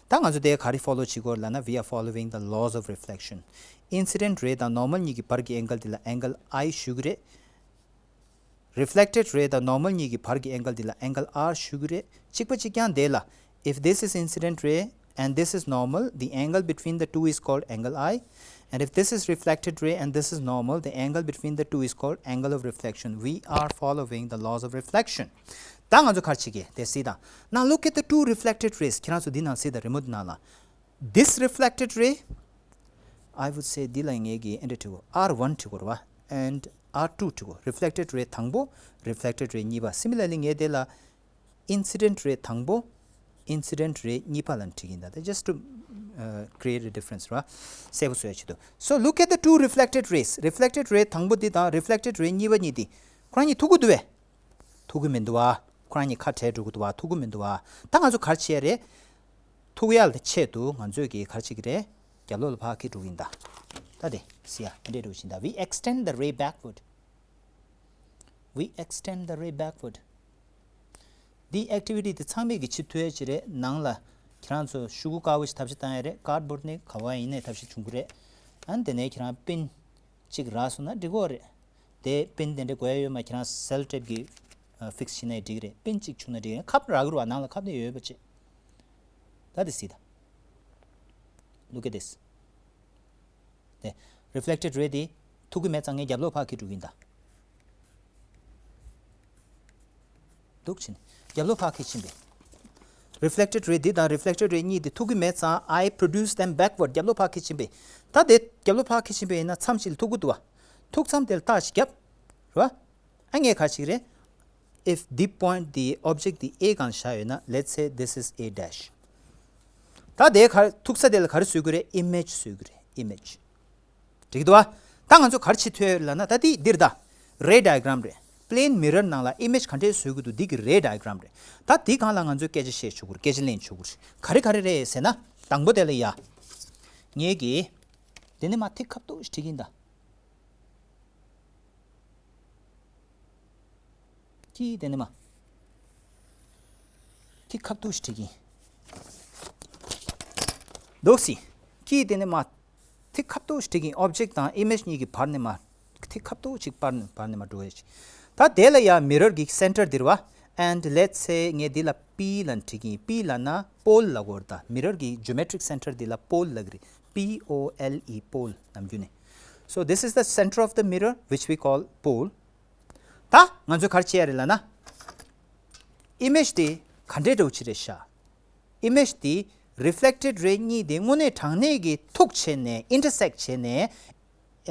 ད་ང་ཚོ་དེ་ག་རེ་follow བྱེད་དགོས་ལབ་ན། We are following the laws of reflection. Incident ray དང་normal གཉིས་ཀྱི་བར་གྱི་angle དེ་ལ་angle I ཞུ་གི་རེད། Reflected ray དང་normal གཉིས་ཀྱི་བར་གྱི་angle འདི་ལ་angle R ཞུ་གི་རེད། གཅིག་པ་གཅིག་རྐྱང་དེ་ལ། If this is incident ray and this is normal, the angle between the two is called angle I. And if this is reflected ray and this is normal, the angle between the two is called angle of reflection. We are following the laws of reflection. ད་ང་ཚོ་ག་རེ་བྱེད་ཀྱི་དེ་གཟིགས་དང་། Now look at the two reflected rays. ཁྱེད་རང་ཚོ་འདི་ནང་གཟིགས་དང་། རི་མོ་འདི་ནང་ལ། This reflected ray, I would say འདི་ལ་ངས་ཀྱི་ཨེ་འདྲ་བྲིས་གོ། R one བྲིས་གོ་རེད་བ། And R two བྲིས་གོ། Reflected ray དང་པོ། Reflected ray གཉིས་པ། Similarly ངས་དེ་ལ་incident ray དང་པོ། Incident ray གཉིས་པ་ལབ་བྲིས་ཡིན་ད། Just to uh, create a difference རེད་བ། གསལ་པོ་བཟོ་ཡ་ཆེད་དུ། So look at the two reflected rays. Reflected ray དང་པོ་འདི་དང་reflected ray གཉིས་པ་གཉིས་འདི་ཁོ་རང་གཉིས་ཐུག་གི་འདུག་བས། ཐུག་གི་མི་འདུག་བ། ཁོ་རང་གཉིས་ཁ་བྲལ་འགྲོ་གི་འདུག་བ། ཐུག་གི་མི་འདུག་བ། ད་ང་ཚོ་ག་རེ་བྱེད་ཡ་རེད། ཐུག་ཡ་ལ་ཆེད་དུ་ང་ཚོས་ཀྱི་ག་རེ་བྱེད་ཀྱི་རེད། རྒྱབ་ལོགས་ལ་ཕར་འཁྱེར་འགྲོ་གི་ཡིན་ད། ད་དེ་གཟིགས་ཡ་འདི་འདྲས་འགྲོ་གི་ཡིན་ད། We extend the ray backward. We extend the ray backward. འདི་activity དེ་ཚང་མས་ཀྱི་བྱེད་ཐུབ་ཡ་ཅིག་རེད། ནང་ལ་ཁྱེད་རང་ཚོ་ཤོག་གུ་དཀར་པོ་ཞིག་ཐབས་ཤེས་བཏང་ཡ་རེད། Cardboard ནས་ག་བ་ཡིན་ནའི་ཐབས་ཤེས་བྱུང་གི་རེད། ཨ་ནི་དེ་ནས་ཁྱེད་རང་པིན་གཅིག་རག་སོང་ན་འགྲིག་གི་རེད། དེ་པིན་དེ་འདྲ་དགོས་ཡ་ཡོད་མ། ཁྱེད་རང་sellotape གི་ཨ་fix བྱས་ན་འགྲིག་གི་རེད། པིན་གཅིག་བྱུང་ན་འགྲིག་གི་རེད། ཁབ་རག་གི་རེད་བ། ནང་ལ་ཁབ་དེ་ཡོད་པ་བྱེད། ད་དེ་གཟིགས་དང་། Look at this. དེ་reflected ray དེ་ཐུག་གི་མེད་ཙང་ངས་རྒྱབ་ལོགས་ཕར་འཁྱེར་འགྲོ་གི་ཡིན་ད། འདུག་ཕྱིན། རྒྱབ་ལོགས་ཕར་འཁྱེར་ཕྱིན་པས། Reflected ray འདི་དང་reflected ray གཉིས་འདི་ཐུག་གི་མེད་ཙང་I produce them backward. རྒྱབ་ལོགས་ཕར་འཁྱེར་ཕྱིན་པས། ད་དེ་རྒྱབ་ལོགས་ཕར་འཁྱེར་ཕྱིན་པས་ཡིན་ན་མཚམས་ཤིག་ལ་ཐུག་གི་འདུག་བ། ཐུག་མཚམས་དེ་ལ་རྟགས་ཤིག་བརྒྱབ། རེད་བ། ཨ་ངས་ག་རེ་བྱེད་ཀྱི་རེད། If the point, the object དེ་A སྒང་བཞག་ཡོད་ན། Let's say this is A dash. ད་དེ་ག་ཐུག་ས་དེ་ལ་ག་རེ་བཟོ་གི་རེད། Image བཟོ་གི་རེད། Image. འགྲིག་གི་འདུག་བ། ད་ང་ཚོ་ག་རེ་བྱེད་ཐུབ་ཡོད་ལབ་ན། ད་དེ་འདིར་ད་ray diagram རེད། Plane mirror ནང་ལ་image ག་འདྲས་བཟོ་གི་འདུག་འདི་གི་ray diagram རེད། ད་དེ་སྒང་ལ་ང་ཚོས་སྐད་ཆ་བཤད་ཆོག་གི་རེད། སྐད་ཆ་གླེང་ཆོག་གི་རེད། ག་རེ་ག་རེ་རེད་ཟེར་ན། དང་པོ་དེ་ལ་ཡ། ངས་ཀྱི་དེ་ནས་མར་ཐིག་ཁ་ཐུག་ཞིག་བྲིས་ཀྱི་ཡིན་ད། ཀྱིས་དེ་ནས་མར་ཐིག་ཁ་ཐུག་ཞིག་བྲིས་ཀྱི་ཡིན། འདུག་སེ། ཀྱིས་དེ་ནས་མར་ཐིག་ཁ་ཐུག་ཞིག་བྲིས་ཀྱི་ཡིན། Object དང་image གཉིས་ཀྱི་བར་ནས་མར་ཐིག་ཁ་ཐུག་ཅིག་བར་ནས་བར་ནས་མར་འགྲོ་ཡ་ཅིག་ད་དེ་ལ་ཡ་mirror གི་center འདིར་བ། And let's say ངས་འདི་ལ་P ལབ་བྲིས་ཀྱི་ཡིན། P ལབ་ན་pole ལབ་དགོས་རེད་ད། Mirror གི་geometric center འདི་ལ་pole ལབ་ཀྱི་རེད། P O L E, pole ནམ་རྒྱུན་ནས། So this is the center of the mirror, which we call pole. ད་ང་ཚོས་ག་རེ་བྱེད་ཡ་རེད་ལབ་ན། Image དེ་ག་འདྲའི་འདྲ་བོ་ཅིག་རེད་ཤག Image དེ་reflected ray གཉིས་དེ་དངོས་གནས་དྲང་གནས་ཀྱི་ཐུག་བྱས་ནས། Intersect བྱས་ནས།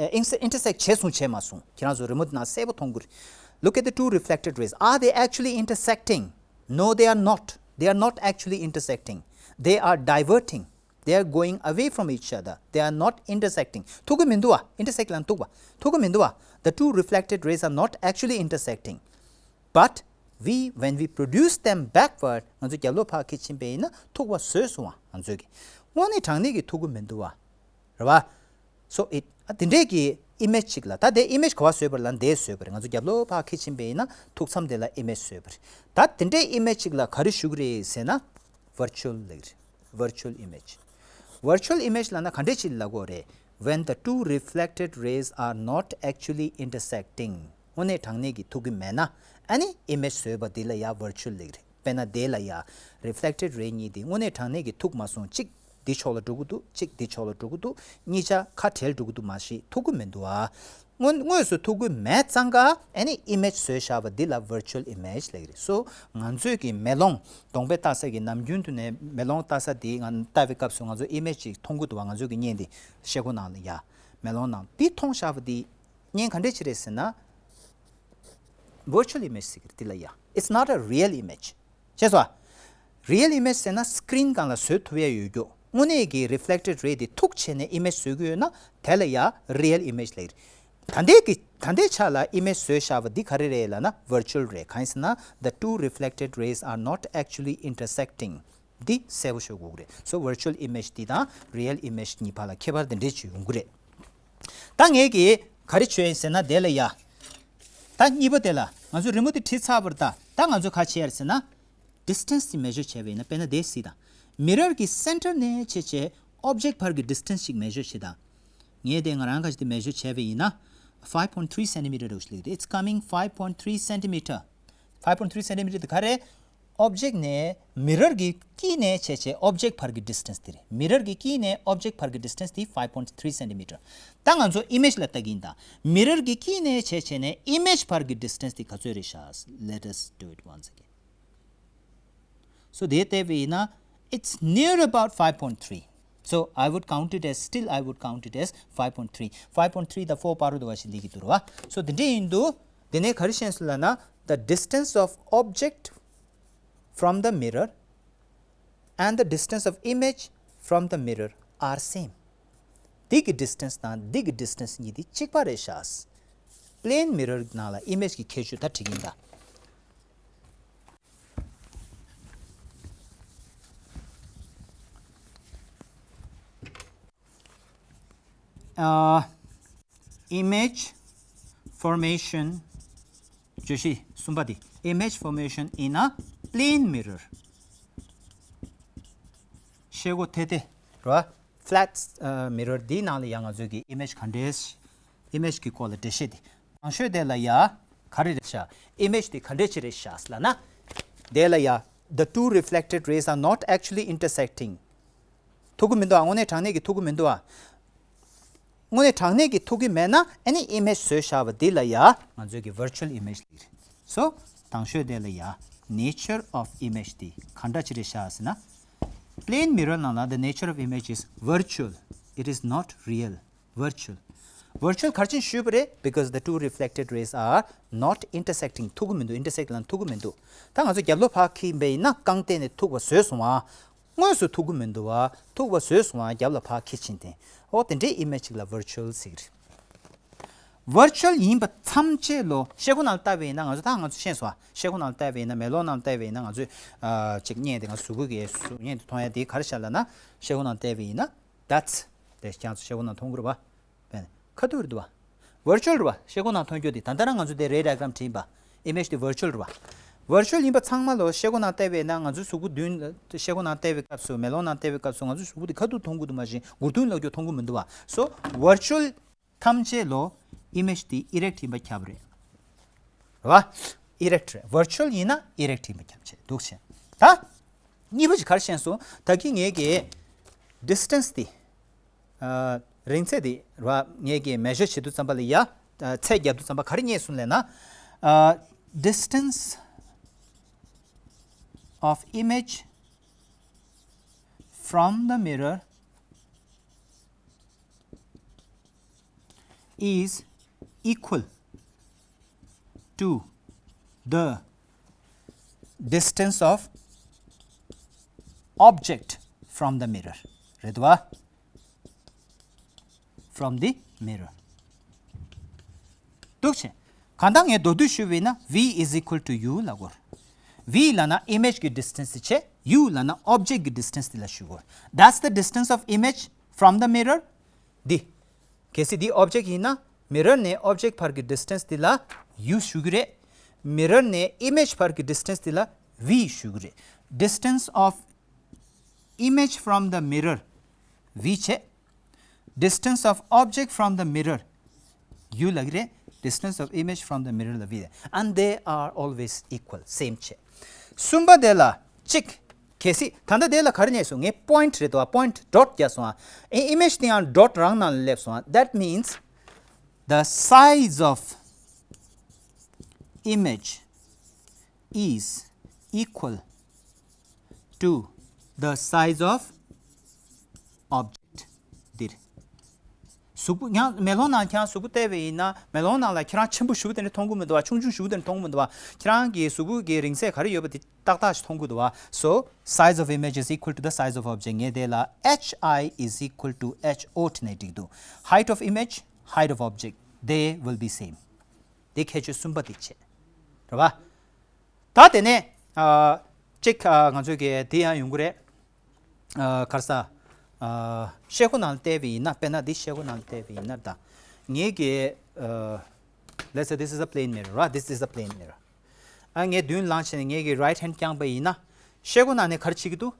ཨ། ཨིན་སི། intersect བྱས་སོང་བྱས་མ་སོང་། ཁྱེད་རང་ཚོ་རི་མོ་དེ་ནང་གསལ་པོ་མཐོང་གི་རེད། Look at the two reflected rays. Are they actually intersecting? No, they are not. They are not actually intersecting. They are diverting. They are going away from each other. They are not intersecting. ཐུག་གི་མི་འདུག་བ། Intersect ལབ་ན་ཐུག་པ། ཐུག་གི་མི་འདུག་བ། The two reflected rays are not actually intersecting. But we, when we produce them backward, ང་ཚོ་རྒྱབ་ལོགས་ཕར་འཁྱེར་ཕྱིན་པ་ཡིན་ན་ཐུག་པ་བཟོས་སོང་བ། ང་ཚོས་ཀྱི་དངོས་གནས་དྲང་གནས་ཀྱི་ཐུག་གི་མི་འདུག་བ། རེད་བ། So it, ཨ། དེ་འདྲས་ཀྱི་image ཅིག་ལ། ད་དེ་image ག་བ་བཟོས་པ་རེད་ལབ་ན། འདི་བཟོས་པ་རེད། ང་ཚོ་རྒྱབ་ལོགས་ཕར་འཁྱེར་ཕྱིན་པ་ཡིན་ན་ཐུག་མཚམས་དེ་ལ་image བཟོས་པ་རེད། ད་དེ་འདྲས་image ཅིག་ལ་ག་རེ་ཞུ་གི་རེད་ཟེར་ན། Virtual ལབ་ཀྱི་རེད། Virtual image. Virtual image ལབ་ན་ག་འདྲས་ཅིག་ལབ་དགོས་རེད། When the two reflected rays are not actually intersecting. དངོས་གནས་དྲང་གནས་ཀྱི་ཐུག་གི་མེད་ན། ཨ་ནི་image་བཟོས་པ་འདི་ལ་ཡ་virtual་ལབ་ཀྱི་རེད། དཔེར་ན་དེ་ལ་ཡ་reflected ray་གཉིས་དེ་དངོས་གནས་དྲང་གནས་ཀྱི་ཐུག་མ་སོང་། གཅིག་འདི་ཕྱོགས་ལ་འགྲོ་གི་འདུག་གཅིག་འདི་ཕྱོགས་ལ་འགྲོ་གི་འདུག་གཉིས་ཆ་ཁ་བྲལ་འགྲོ་གི་འདུག་མ་གཞི་ཐུག་གི་མི་འདུག་ཨ། དངོས་དངོས་སུ་ཐུག་གི་མེད་ཙང་ཀ་ཨ་ནི་image་བཟོས་བཞག་པ་འདི་ལ་virtual image་ལབ་ཀྱི་རེད། སོ་ང་ཚོས་ཀྱི་མེ་ལོང་གདོང་པས་བལྟ་ས་ཀྱི་ནམ་རྒྱུན་དུ་ནས་མེ་ལོང་བལྟ་ས་དེ་ང་བལྟ་བའི་སྐབས་སུ་ང་ཚོ་image་ཅིག་མཐོང་གི་འདུག་བ། ང་ཚོས་ཀྱི་བརྙན་དེ་ཤེལ་སྒོ་ནང་ལ་ཡ་མེ་ལོང་ནང་དེ་མཐོང་བཞག་པ་དེ་བརྙན་ག་འདྲས་ཅིག་རེད་ཟེར་ན། virtual image་ཟེར་གི་རེད་དེ་ལ་ཡ། It's not a real image། ཤེས་སོང་ཨ། real image་ཟེར་ན་screen་སྒང་ལ་བཟོས་ཐུབ་ཡ་ཡོད་རྒྱུ། དངོས་གནས་ཀྱི་reflected ray་དེ་ཐུག་བྱས་ནས་image་བཟོ་གི་ཡོད་ན་དེ་ལ་ཡ་real image་ལབ་ཀྱི་རེད། ད་ལྟའི་གི་ད་ལྟའི་ཆ་ལ་image་བཟོས་བཞག་པ་འདི་ག་རེ་རེད་ལབ་ན་virtual་རེད། གང་ཡིན་ཟེར་ན་the two reflected rays are not actually intersecting། འདི་གསལ་པོ་ཤོད་དགོས་ཀྱི་རེད། so virtual image་འདི་དང་real image་གཉིས་བར་ལ་ཁྱད་པར་དེ་འདྲས་ཅིག་ཡོང་གི་རེད། ད་ངས་ཀྱིས་ག་རེ་བྱས་ཡིན་ཟེར་ན་དེ་ལ་ཡ། ད་གཉིས་པ་དེ་ལ་ང་ཚོས་རི་མོ་དེ་བྲིས་ཚར་བ་རེད། ད་ད་ང་ཚོས་ག་རེ་བྱས་ཡོད་ཟེར་ན། distance་དེ་measure་བྱས་པ་ཡིན་ན་དཔེར་ན་དེ་གཟིགས་དང་། mirror་གི་center་ནས་བྱས་བྱས་object་བར་གྱི་distance་ཅིག་measure་བྱེད་དང་། ངས་དེ་ང་རང་ག་ཅིག་དེ་measure་བྱས་པ་ཡིན་ན། five point three centimeter་རེད་ཞིག་ལེགས། It's coming five point three centimeter། five point three centimeter་དེ་ག་རེ། object་ནས་mirror་གི་དཀྱིལ་ནས་བྱས་བྱས་object་བར་གྱི་distance་དེ་རེད། mirror་གི་དཀྱིལ་ནས་object་བར་གྱི་distance་དེ་five point three centimeter། ད་ང་ཚོ་image་ལ་ལྟ་གི་ཡིན་ད། mirror་གི་དཀྱིལ་ནས་བྱས་བྱས་ནས་image་བར་གྱི་distance་དེ་ག་ཚོད་རེད་ཤག Let us do it once again. so དེ་བལྟས་པ་ཡིན་ན། it's near about five point three། so I would count it as, still I would count it as five point three། five point three་དང་four་བར་དུ་བ་ཞིག་ལི་གི་འདུག་ར་བ། so དེ་འདྲས་ཡིན་དུས་དེ་ནས་ག་རེ་བཤད་སོང་ལབ་ན། the distance of object from the mirror and the distance of image from the mirror are same། འདི་གི་distance་དང་འདི་གི་distance་གཉིས་དེ་གཅིག་པ་རེད་ཤག plane mirror་ནང་ལ་image་གི་ཁྱད་ཆོས་ད་འགྲིག་གི་ཡིན་ད། ཨ། image formation། བརྗོད་གཞི་གསུམ་པ་དེ། image formation in a plane mirror། ཤེལ་སྒོ་ཐེ་ཐེ་རེད་བ། flat mirror་འདིའི་ནང་ལ་ཡང་ང་ཚོས་ཀྱི་image་ག་འདྲས། image་གི་སྐོར་ལ་འགྲེལ་བཤད་དེ། དང་ཤོས་དེ་ལ་ཡ། ག་རེ་རེད་ཤག image་དེ་ག་འདྲས་ཅིག་རེད་ཤག་ལབ་ན། དེ་ལ་ཡ། the two reflected rays are not actually intersecting། ཐུག་གི་མི་འདུག་ཨ། དངོས་གནས་དྲང་གནས་ཀྱི་ཐུག་གི་མི་འདུག་ཨ། དངོས་གནས་དྲང་གནས་ཀྱི་ཐུག་གི་མེད་ན་ཨ་ནི་image་བཟོས་བཞག་པ་འདི་ལ་ཡ་ང་ཚོས་ཀྱི་virtual image་ལབ་ཀྱི་རེད། so དང་ཤོས་དེ་ལ་ཡ། nature of image་དེ་ག་འདྲ་ཅིག་རེད་ཤག་ཟེར་ན། plane mirror་ནང་ལ་the nature of image is virtual, it is not real། virtual། virtual་ག་རེ་བྱས་ནས་ཞུས་པ་རེད། because the two reflected rays are not intersecting། ཐུག་གི་མི་འདུག intersect་ལབ་ན་ཐུག་གི་མི་འདུག་ད་ང་ཚོ་རྒྱབ་ལོགས་ཕར་འཁྱེར་བ་ཡིན་ན་རྐང་སྟེང་ནས་ཐུག་པ་བཟོས་སོང་ཨ། དངོས་སུ་ཐུག་གི་མི་འདུག་བ། ཐུག་པ་བཟོས་སོང་བ། རྒྱབ་ལ་ཕར་འཁྱེར་ཕྱིན་ཏེ། ཨོ་དེ་འདྲའི་image་ཅིག་ལ་virtual་ཟེར་གྱི་རེད། virtual་ཡིན་པ་ཐམས་ཅད་ལོ་ཤེལ་སྒོ་ནང་ལ་ལྟ་བ་ཡིན་ན་ང་ཚོ་ད་ང་ཚོ་ཤེས་སོང་བ། ཤེལ་སྒོ་ནང་ལ་ལྟ་བ་ཡིན་ན་མེ་ལོང་ནང་ལ་ལྟ་བ་ཡིན་ན་ང་ཚོས་ཨ་ཅིག་བརྙན་དེ་ང་གཟུགས་པོ་གི་གཟུགས་བརྙན་དེ་མཐོང་ཡ་དེ་ག་རེ་ཤག་ལབ་ན་ཤེལ་སྒོ་ནང་ལ་ལྟ་བ་ཡིན་ན་that's་དེ་ཁྱེད་ཚོ་ཤེལ་སྒོ་ནང་མཐོང་གི་རེད་བ། བས་ཁ་ཐུག་རེད་འདུག་བ། virtual་རེད་བ། ཤེལ་སྒོ་ནང་མཐོང་རྒྱུ་དེ་ད་ལྟ་རང་ང་ཚོ་དེ་ray diagram་བྲིས་པ། image་དེ་virtual་རེད་བ། virtual་ཡིན་པ་ཚང་མ་ལོ་ཤེལ་སྒོ་ནང་བལྟས་པས་ན་ང་ཚོའི་གཟུགས་པོ་མདུན་ཤེལ་སྒོ་ནང་བལྟས་པའི་སྐབས་སུ་མེ་ལོང་ནང་བལྟས་པའི་སྐབས་སུ་ང་ཚོའི་གཟུགས་པོ་དེ་ཁ་ཐུག་མཐོང་གི་འདུག་མ་གཞི་མགུར་སྟོད་ལ་འགྱོ་མཐོང་གི་མི་འདུག་བ། so virtual་ཐམས་ཅད་ལོ་image་དེ་erect་ཡིན་པ་ཁྱབ་རེད། རེད་བ། erect་རེད། virtual་ཡིན་ན་erect་ཡིན་པ་ཁྱབ་ཆེ་འདུག་ཆེ། ད་གཉིས་པ་ཅིག་ག་རེ་བཤད་སོང་། ད་གིན་ངས་ཀྱི་distance་དེ། ཨ། རིང་ཚད་དེ་ར་ངས་ཀྱི་measure་བྱེད་དུས་ཙམ་པ་ལ་ཡ། ཨ། ཚད་རྒྱབ་དུས་ཙམ་པ་ག་རེ་རྙེད་སོང་ལབ་ན། ཨ། distance of image from the mirror is equal to the distance of object from the mirror. རེད་བ། from the mirror། འདུག་ཆེ། གང་ལྟར་ངས་མདོར་བསྡུས་ཞུས་པ་ཡིན་ན་v is equal to u་ལབ་དགོས། v་ལབ་ན་image་གི་distance་བྱས། u་ལབ་ན་object་གི་distance་དེ་ལ་ཞུ་དགོས། that's the distance of image from the mirror། འདི། གལ་སྲིད་འདི་object་ཡིན་ན་mirror་ནས་object་བར་གྱི་distance་འདི་ལ་u་ཞུ་གི་རེད། mirror་ནས་image་བར་གྱི་distance་འདི་ལ་v་ཞུ་གི་རེད། distance of image from the mirror v་བྱས། distance of object from the mirror u་ལབ་ཀྱི་རེད། distance of image from the mirror ལབ་ཡོད། And they are always equal, same བྱས། གསུམ་པ་དེ་ལ་གཅིག་གལ་སྲིད་ད་ལྟ་དེ་ལ་ག་རེ་རྙེད་སོང་། ངས་point རེད་དོ། Point dot བརྒྱབ་སོང་། ཨ་ཨི་མེཇ་དེ་ཡང་dot རང་ནང་ལ་སླེབས་སོང་། That means the size of image is equal to the size of object འདིར། གཟུགས་པོ་ཡང་མེ་ལོང་ནང་ཁྱེད་རང་གཟུགས་པོ་བལྟས་པ་ཡིན་ན། མེ་ལོང་ནང་ལ་ཁྱེད་རང་ཆེན་པོ་ཞེ་པོ་དེ་འདྲ་མཐོང་གི་མི་འདུག་བ། ཆུང་ཆུང་ཞེ་པོ་དེ་འདྲ་མཐོང་གི་མི་འདུག་བ། ཁྱེད་རང་གི་གཟུགས་པོ་གི་རིང་ཚད་ག་རེ་ཡོད་པ་དེ་ཏག་ཏག་ཞིག་མཐོང་གི་འདུག་བ། So size of image is equal to the size of object. ངས་དེ་ལ H I is equal to H O བྲིས་ནས་འགྲིག་འདུག Height of image, height of object, they will be same. དེ་ཁྱད་ཆོས་གསུམ་པ་དེ་བྱས། རེད་བ། ད་དེ་ནས་ཨ་གཅིག་ཨ་ང་ཚོས་ཀྱི་དེ་ཡང་ཡོང་གི་རེད། ཨ་ག་རེ་ཟ། ཨ་ཤེལ་སྒོ་ནང་བལྟས་པ་ཡིན་ན། དཔེར་ན་འདི་ཤེལ་སྒོ་ནང་བལྟས་པ་ཡིན་ན། ད་ངེད་ཀྱི་ཨ་let's say this is a plane mirror, right? This is a plane mirror. ཨ་ངས་མདུན་ལངས་བྱས་ནས་ངེད་ཀྱི་right hand བརྐྱངས་པ་ཡིན་ན། ཤེལ་སྒོ་ནང་ནས་ག་རེ་བྱེད་ཀྱི་འདུག་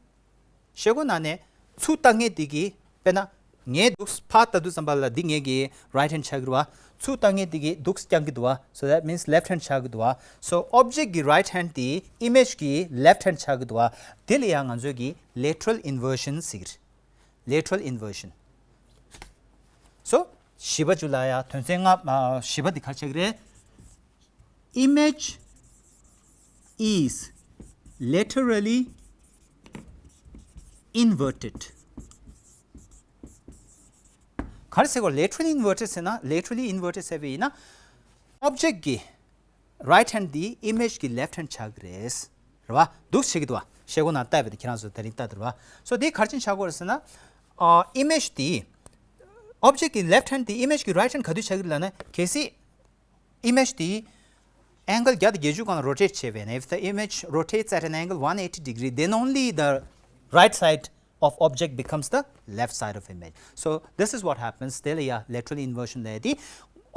ཤེལ་སྒོ་ནང་ནས་ཚུར་ལྟ་མཁན་དེ་གིས། དཔེར་ན་ངས་འདུག་ཕར་ལྟ་དུས་ཙམ་པ་ལ་འདི་ངེད་ཀྱི་right hand ཆགས་ཀྱི་རེད་བ། ཚུར་ལྟ་མཁན་དེ་གིས་འདུག་བརྐྱང་གི་འདུག་བ། So that means left hand ཆགས་ཀྱི་འདུག་བ། So object གི་right hand དེ་image གི་left hand ཆགས་ཀྱི་འདུག་བ། དེ་ལ་ཡང་ང་ཚོས་ཀྱི་lateral inversion ཟེར་གྱི་རེད། Lateral inversion. So བཞི་པ་བཅུ་ལ་ཡང་དོན་ཚན་ལྔ་མ་བཞི་པ་འདི་ག་རེ་ཆགས་ཀྱི་རེད། Image is laterally inverted. ག་རེ་ཟེར་གོ། laterally inverted ཟེར་ན། laterally inverted ཟེར་བ་ཡིན་ན། object གི་right hand འདི་image གི་left hand ཆགས་ཀྱི་རེད། རེད་བ། འདུག་བྱེད་ཀྱི་འདུག་བ། ཤེལ་སྒོ་ནང་བལྟས་པ་དེ་ཁྱེད་རང་ཚོ་དེ་རིང་ལྟ་འདུག་རེད་བ། So དེ་ག་རེ་བྱས་ནས་ཆགས་ཀྱི་ཡོད་རེད་ཟེར་ན། ཨ་image དེ། object གི་left hand དེ་image གི་right hand ག་དུས་ཆགས་ཀྱི་རེད་ལབ་ན། གལ་སྲིད་image དེ་angle བརྒྱ་དང་བརྒྱད་ཅུ་སྒང་ལ་rotate བྱས་པ་ཡིན་ན། If the image rotates at an angle one eighty degree, then only the right side of object becomes the left side of image. So this is what happens. དེ་ལ་ཡ་lateral inversion ལབ་ཡ་དེ།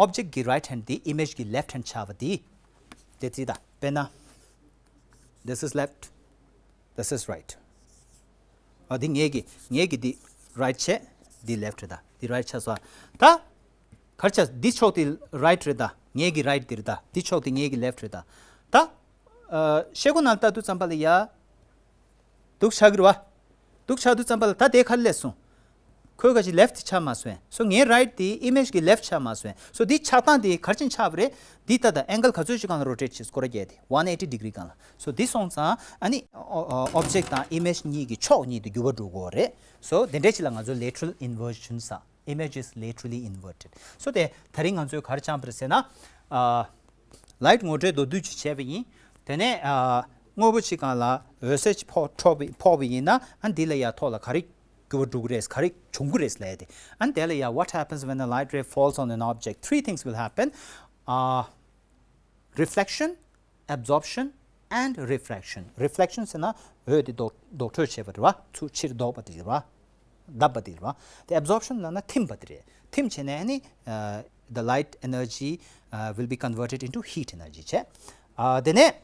object གི་right hand དེ་image གི་left hand ཆགས་པ་དེ། དེ་རྩིས་དང་། དཔེར་ན། This is left. This is right. ཨ་འདི་ངེད་ཀྱི་ངེད་ཀྱི་འདི་right བྱས། འདི་left རེད་ད། འདི་right ཆགས་སོང་། ད་ག་རེ་བྱས། འདི་ཕྱོགས་འདི་right རེད་ད། ངེད་ཀྱི་right འདི་རེད་ད། འདི་ཕྱོགས་འདི་ངེད་ཀྱི་left རེད་ད། ད་ཨ་ཤེལ་སྒོ་ནང་ལྟ་དུས་ཙམ་པ་ལ་ཡ། འདུག་ཆགས་ཀྱི་རེད་བ། འདུག་ཆགས་དུས་ཙམ་པ་ལ་ད་དེ་ག་རེ་སླེབས་སོང་། ཁོའི་ག་ཅིག་left ཆགས་མ་སོང་། So ངའི་right དེ་image གི་left ཆགས་མ་སོང་། So འདི་ཆགས་སྟངས་དེ་ག་རེ་བྱས་ནས་ཆགས་པ་རེད། འདི་ལྟ་ད། angle ག་ཚོད་ཅིག་སྒང་ལ་rotate བྱས། སྐོར་ར་བརྒྱབ་སྟེ་one eighty degree སྒང་ལ། So འདི་སོང་ཙང་ཨ་ནི་ཨོ་ཨོ་object དང་image གཉིས་ཀྱི་ཕྱོགས་གཉིས་དེ་འགྱུར་བ་འགྲོ་གི་ཡོད་རེད། So དེ་འདྲ་ཅིག་ལ་ང་ཚོ་lateral inversion ཟེར། Image is laterally inverted. So དེ་ད་རིང་ང་ཚོས་ག་རེ་སྦྱངས་པ་རེད་ཟེར་ན། ཨ་light ངོ་སྤྲོད་མདོར་བསྡུས་ཅིག་བྱས་པ་ཡིན། དེ་ནས་ཨ་དངོས་པོ་ཅིག་སྒང་ལ་འོད་ཟེར་ཅིག་ཕོག་འཕྲོ་བ་ཕོག་པ་ཡིན་ན། ཨ་འདི་ལ་ཡ་ཐོག་ལ་ག་རེ་འགྱུར་བ་འགྲོ་གི་རེད། ག་རེ་བྱུང་གི་རེད་ལབ་ཡ་དེ། ཨ་དེ་ལ་ཡ། What happens when a light ray falls on an object? Three things will happen. ཨ་reflection, absorption and refraction. Reflection ཟེར་ན་འོད་དེ་ལྡོག་ལྡོག་འཕྲོས་བྱས་པ་རེད་བ། ཚུར་ཕྱིར་ལྡོག་པ་དེ་རེད་བ། བརྡབས་པ་དེ་རེད་བ། དེ་absorption ལབ་ན་ཐིམ་པ་དེ་རེད། ཐིམ་བྱས་ནས་ཨ་ནི་ཨ་the light energy uh, will be converted into heat energy བྱས། ཨ་དེ་ནས་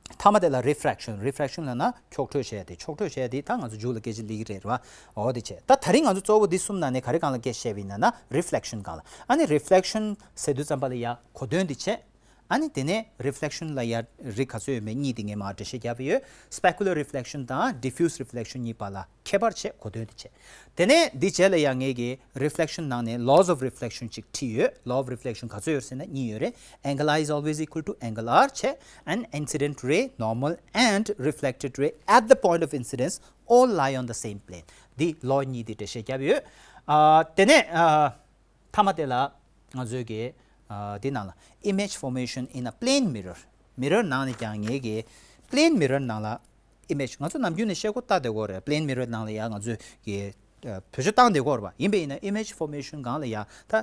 མཐའ་མ་དེ་ལ་refraction. Refraction ལབ་ན་འཁྱོག་འཕྲོས་བྱས་ཏེ། འཁྱོག་འཕྲོས་བྱས་ཏེ་ད་ང་ཚོ་མཇུག་ལ་སྐད་ཆ་སླེབས་ཀྱི་རེད་བ། འོ་དེ་བྱས། ད་ད་རིང་ང་ཚོ་གཙོ་བོ་འདི་གསུམ་ནང་ནས་ག་རེ་སྒང་ལ་སྐད་ཆ་བཤད་པ་ཡིན་ན་ན། reflection སྒང་ལ། ཨ་ནི་reflection ཟེར་དུས་ཙམ་པ་ལ་ཡ་གོ་དོན་དེ་བྱས། ཨ་ནི་དེ་ནས་reflection ལ་ཡ་རིགས་ག་ཚོད་ཡོད་མེད་གཉིས་དེ་ངས་མར་འགྲེལ་བཤད་རྒྱབ་པ་ཡོད། Specular reflection དང་diffuse reflection གཉིས་བར་ལ་ཁྱད་པར་བྱས། གོ་དོན་དེ་བྱས། དེ་ནས་འདི་རྗེས་ལ་ཡ་ངས་ཀྱི་reflection ནང་ནས་laws of reflection ཅིག་བྲིས་ཡོད། Law of reflection ག་ཚོད་ཡོད་ཟེར་ན་གཉིས་ཡོད་རེད། Angle I is always equal to angle R བྱས། And incident ray, normal and reflected ray at the point of incidence all lie on the same plane. འདི་law གཉིས་དེ་འགྲེལ་བཤད་རྒྱབ་ཡོད། ཨ་དེ་ནས་ཨ། མཐའ་མ་དེ་ལ་ང་ཚོའི་གི་ཨ་དེ་ནང་ལ་image formation in a plane mirror. Mirror ནང་ནས་ཀྱང་ངེད་ཀྱི་plane mirror ནང་ལ་image། ང་ཚོ་ནམ་རྒྱུན་ནས་ཤེལ་སྒོ་ལྟ་བསྡད་ཀྱི་ཡོད་རེད། Plane mirror ནང་ལ་ཡ་ང་ཚོའི་གི་ཨ་བེད་སྤྱོད་བཏང་བསྡད་ཀྱི་ཡོད་རེད་པ། ཡིན་པ་ཡིན་ན་image formation སྒང་ལ་ཡ་ད་ཨ་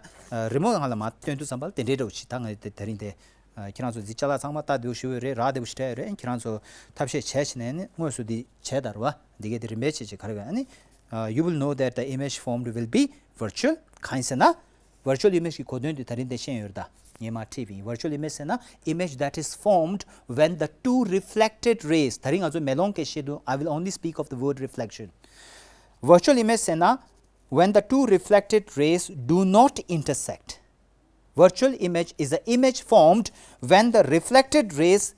རི་མོ་སྒང་ལ་མར་སྟོན་དུས་ཙམ་པ་ལ་དེ་འདྲའི་འདྲ་བོ་ཞིག་ད་ང་དེ་རིང་དེ་ཨ་ཁྱེད་རང་ཚོ་འདི་ཅ་ལག་ཚང་མ་ལྟ་བདེ་པོ་ཞིག་ཡོད་རེད། རག་བདེ་པོ་ཞིག་རག་ཡོད་རེད། ཁྱེད་རང་ཚོ་ཐབས་ཤེས་བྱས་བྱས་ནས་ནི་དངོས་སུ་འདི་བྱས་དང་རེད་པ། འདི་གས་དེ་རིམ་པས་བྱས་བྱས་ག་རེ་ག་ཨ་ནི། Uh, you will know that the image formed will be virtual. གང་ཡིན་ཟེར་ན། virtual image གི་གོ་དོན་དེ་ད་རིང་དེ་ཤེས་ཡོད་རེད་ད། ངས་མར་བྲིས་པ་ཡིན། Virtual image ཟེར་ན། Image that is formed when the two reflected rays. ད་རིང་ང་ཚོ་མེ་ལོང་སྐད་བཤད་དུས། I will only speak of the word reflection. Virtual image ཟེར་ན། When the two reflected rays do not intersect. Virtual image is an image formed when the reflected rays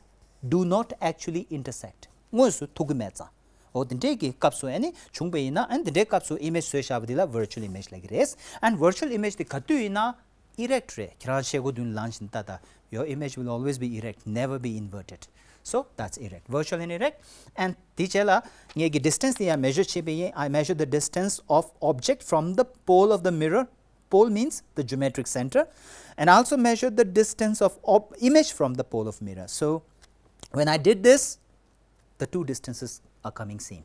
do not actually intersect. དངོས་སུ་ཐུག་གི་མེད་ཙང་། འོ་དེ་འདྲས་ཀྱི་སྐབས་སུ་ཨ་ནི་བྱུང་པ་ཡིན་ན་ཨ་ནི་དེ་འདྲའི་སྐབས་སུ་image བཟོས་བཞག་པ་དེ་ལ་virtual image ལབ་ཀྱི་རེད། And virtual image དེ་ག་དུས་ཡིན་ན་erect རེད། ཁྱེད་རང་ཤེལ་སྒོ་མདུན་ལངས་བཞིན་ལྟ་ད། Your image will always be erect, never be inverted. So that's erect, virtual and erect. And དེ་རྗེས་ལ་ངས་ཀྱི་distance དེ་ཡང་measure བྱས་པ་ཡིན། I measure the distance of object from the pole of the mirror. Pole means the geometric center. And I also measure the distance of ob- image from the pole of mirror. So when I did this, the two distances are coming same.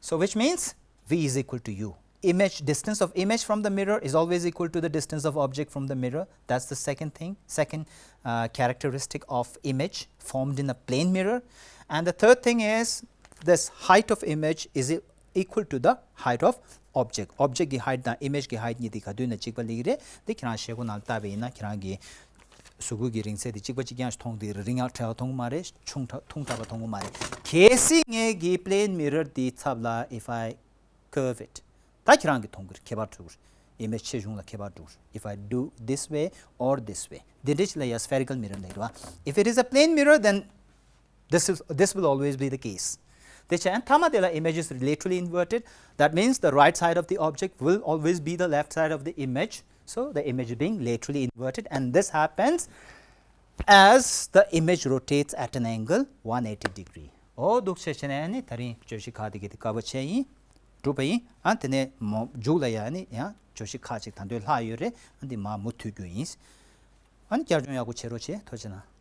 So which means V is equal to U. Image, distance of image from the mirror is always equal to the distance of object from the mirror. That's the second thing, second uh, characteristic of image formed in a plane mirror. And the third thing is this height of image is e- equal to the height of object. Object གི་height དང་image གི་height གཉིས་དེ་ག་དུས་ན་གཅིག་པ་ལེགས་རེད། དེ་ཁྱེད་རང་ཤེལ་སྒོ་ནང་ལྟ་བ་ཡིན་ན་ཁྱེད་རང་གི་གཟུགས་པོ་གི་རིང་ཚད་དེ་གཅིག་པ་གཅིག་རྐྱང་ཞིག་མཐོང་དེ་རིང་ཡག་ཕྲ་བ་མཐོང་གི་མ་རེད། ཆུང་དྲགས་ཐུང་དྲགས་པ་མཐོང་གི་མ་རེད། གལ་སྲིད་ངས་གི་plane mirror དེའི་ཚབ་ལ if I curve it ད་ཁྱེད་རང་གི་མཐོང་གི་རེད། ཁྱད་པར་འགྲོ་གི་རེད། image ཆེ་ཆུང་ལ་ཁྱད་པར་འགྲོ་གི་རེད། If I do this way or this way དེ་འདྲ་ཞིག་ལ་ཡ་spherical mirror ལབ་རེད་བ། If it is a plane mirror then this is this will always be the case. དེ་ཆ་ཡང་མཐའ་མ་དེ་ལ་image is laterally inverted. That means the right side of the object will always be the left side of the image. So the image being laterally inverted and this happens as the image rotates at an angle one eighty degree. འོ་འདུག་བྱས་བྱས་ནས་ནི་ད་རིང་བརྗོད་གཞི་ཁག་དེ་གི་དེ་དཀའ་བ་ཆེ་ཡིན། གྲུབ་པ་ཡིན། ཨ་དེ་ནས་མོ་མཇུག་ལ་ཡ་ནི་ཡང་བརྗོད་གཞི་ཁག་ཅིག་ད་འདོད་ལྷག་ཡོད་རེད། ཨ་འདི་མ་མུ་མཐུད་རྒྱུ་ཡིན། ཨ་ནི་བསྐྱར་སྦྱོང་ཡག་པོ་བྱེད་རོགས་བྱེད། ཐུགས་རྗེ་གནང་།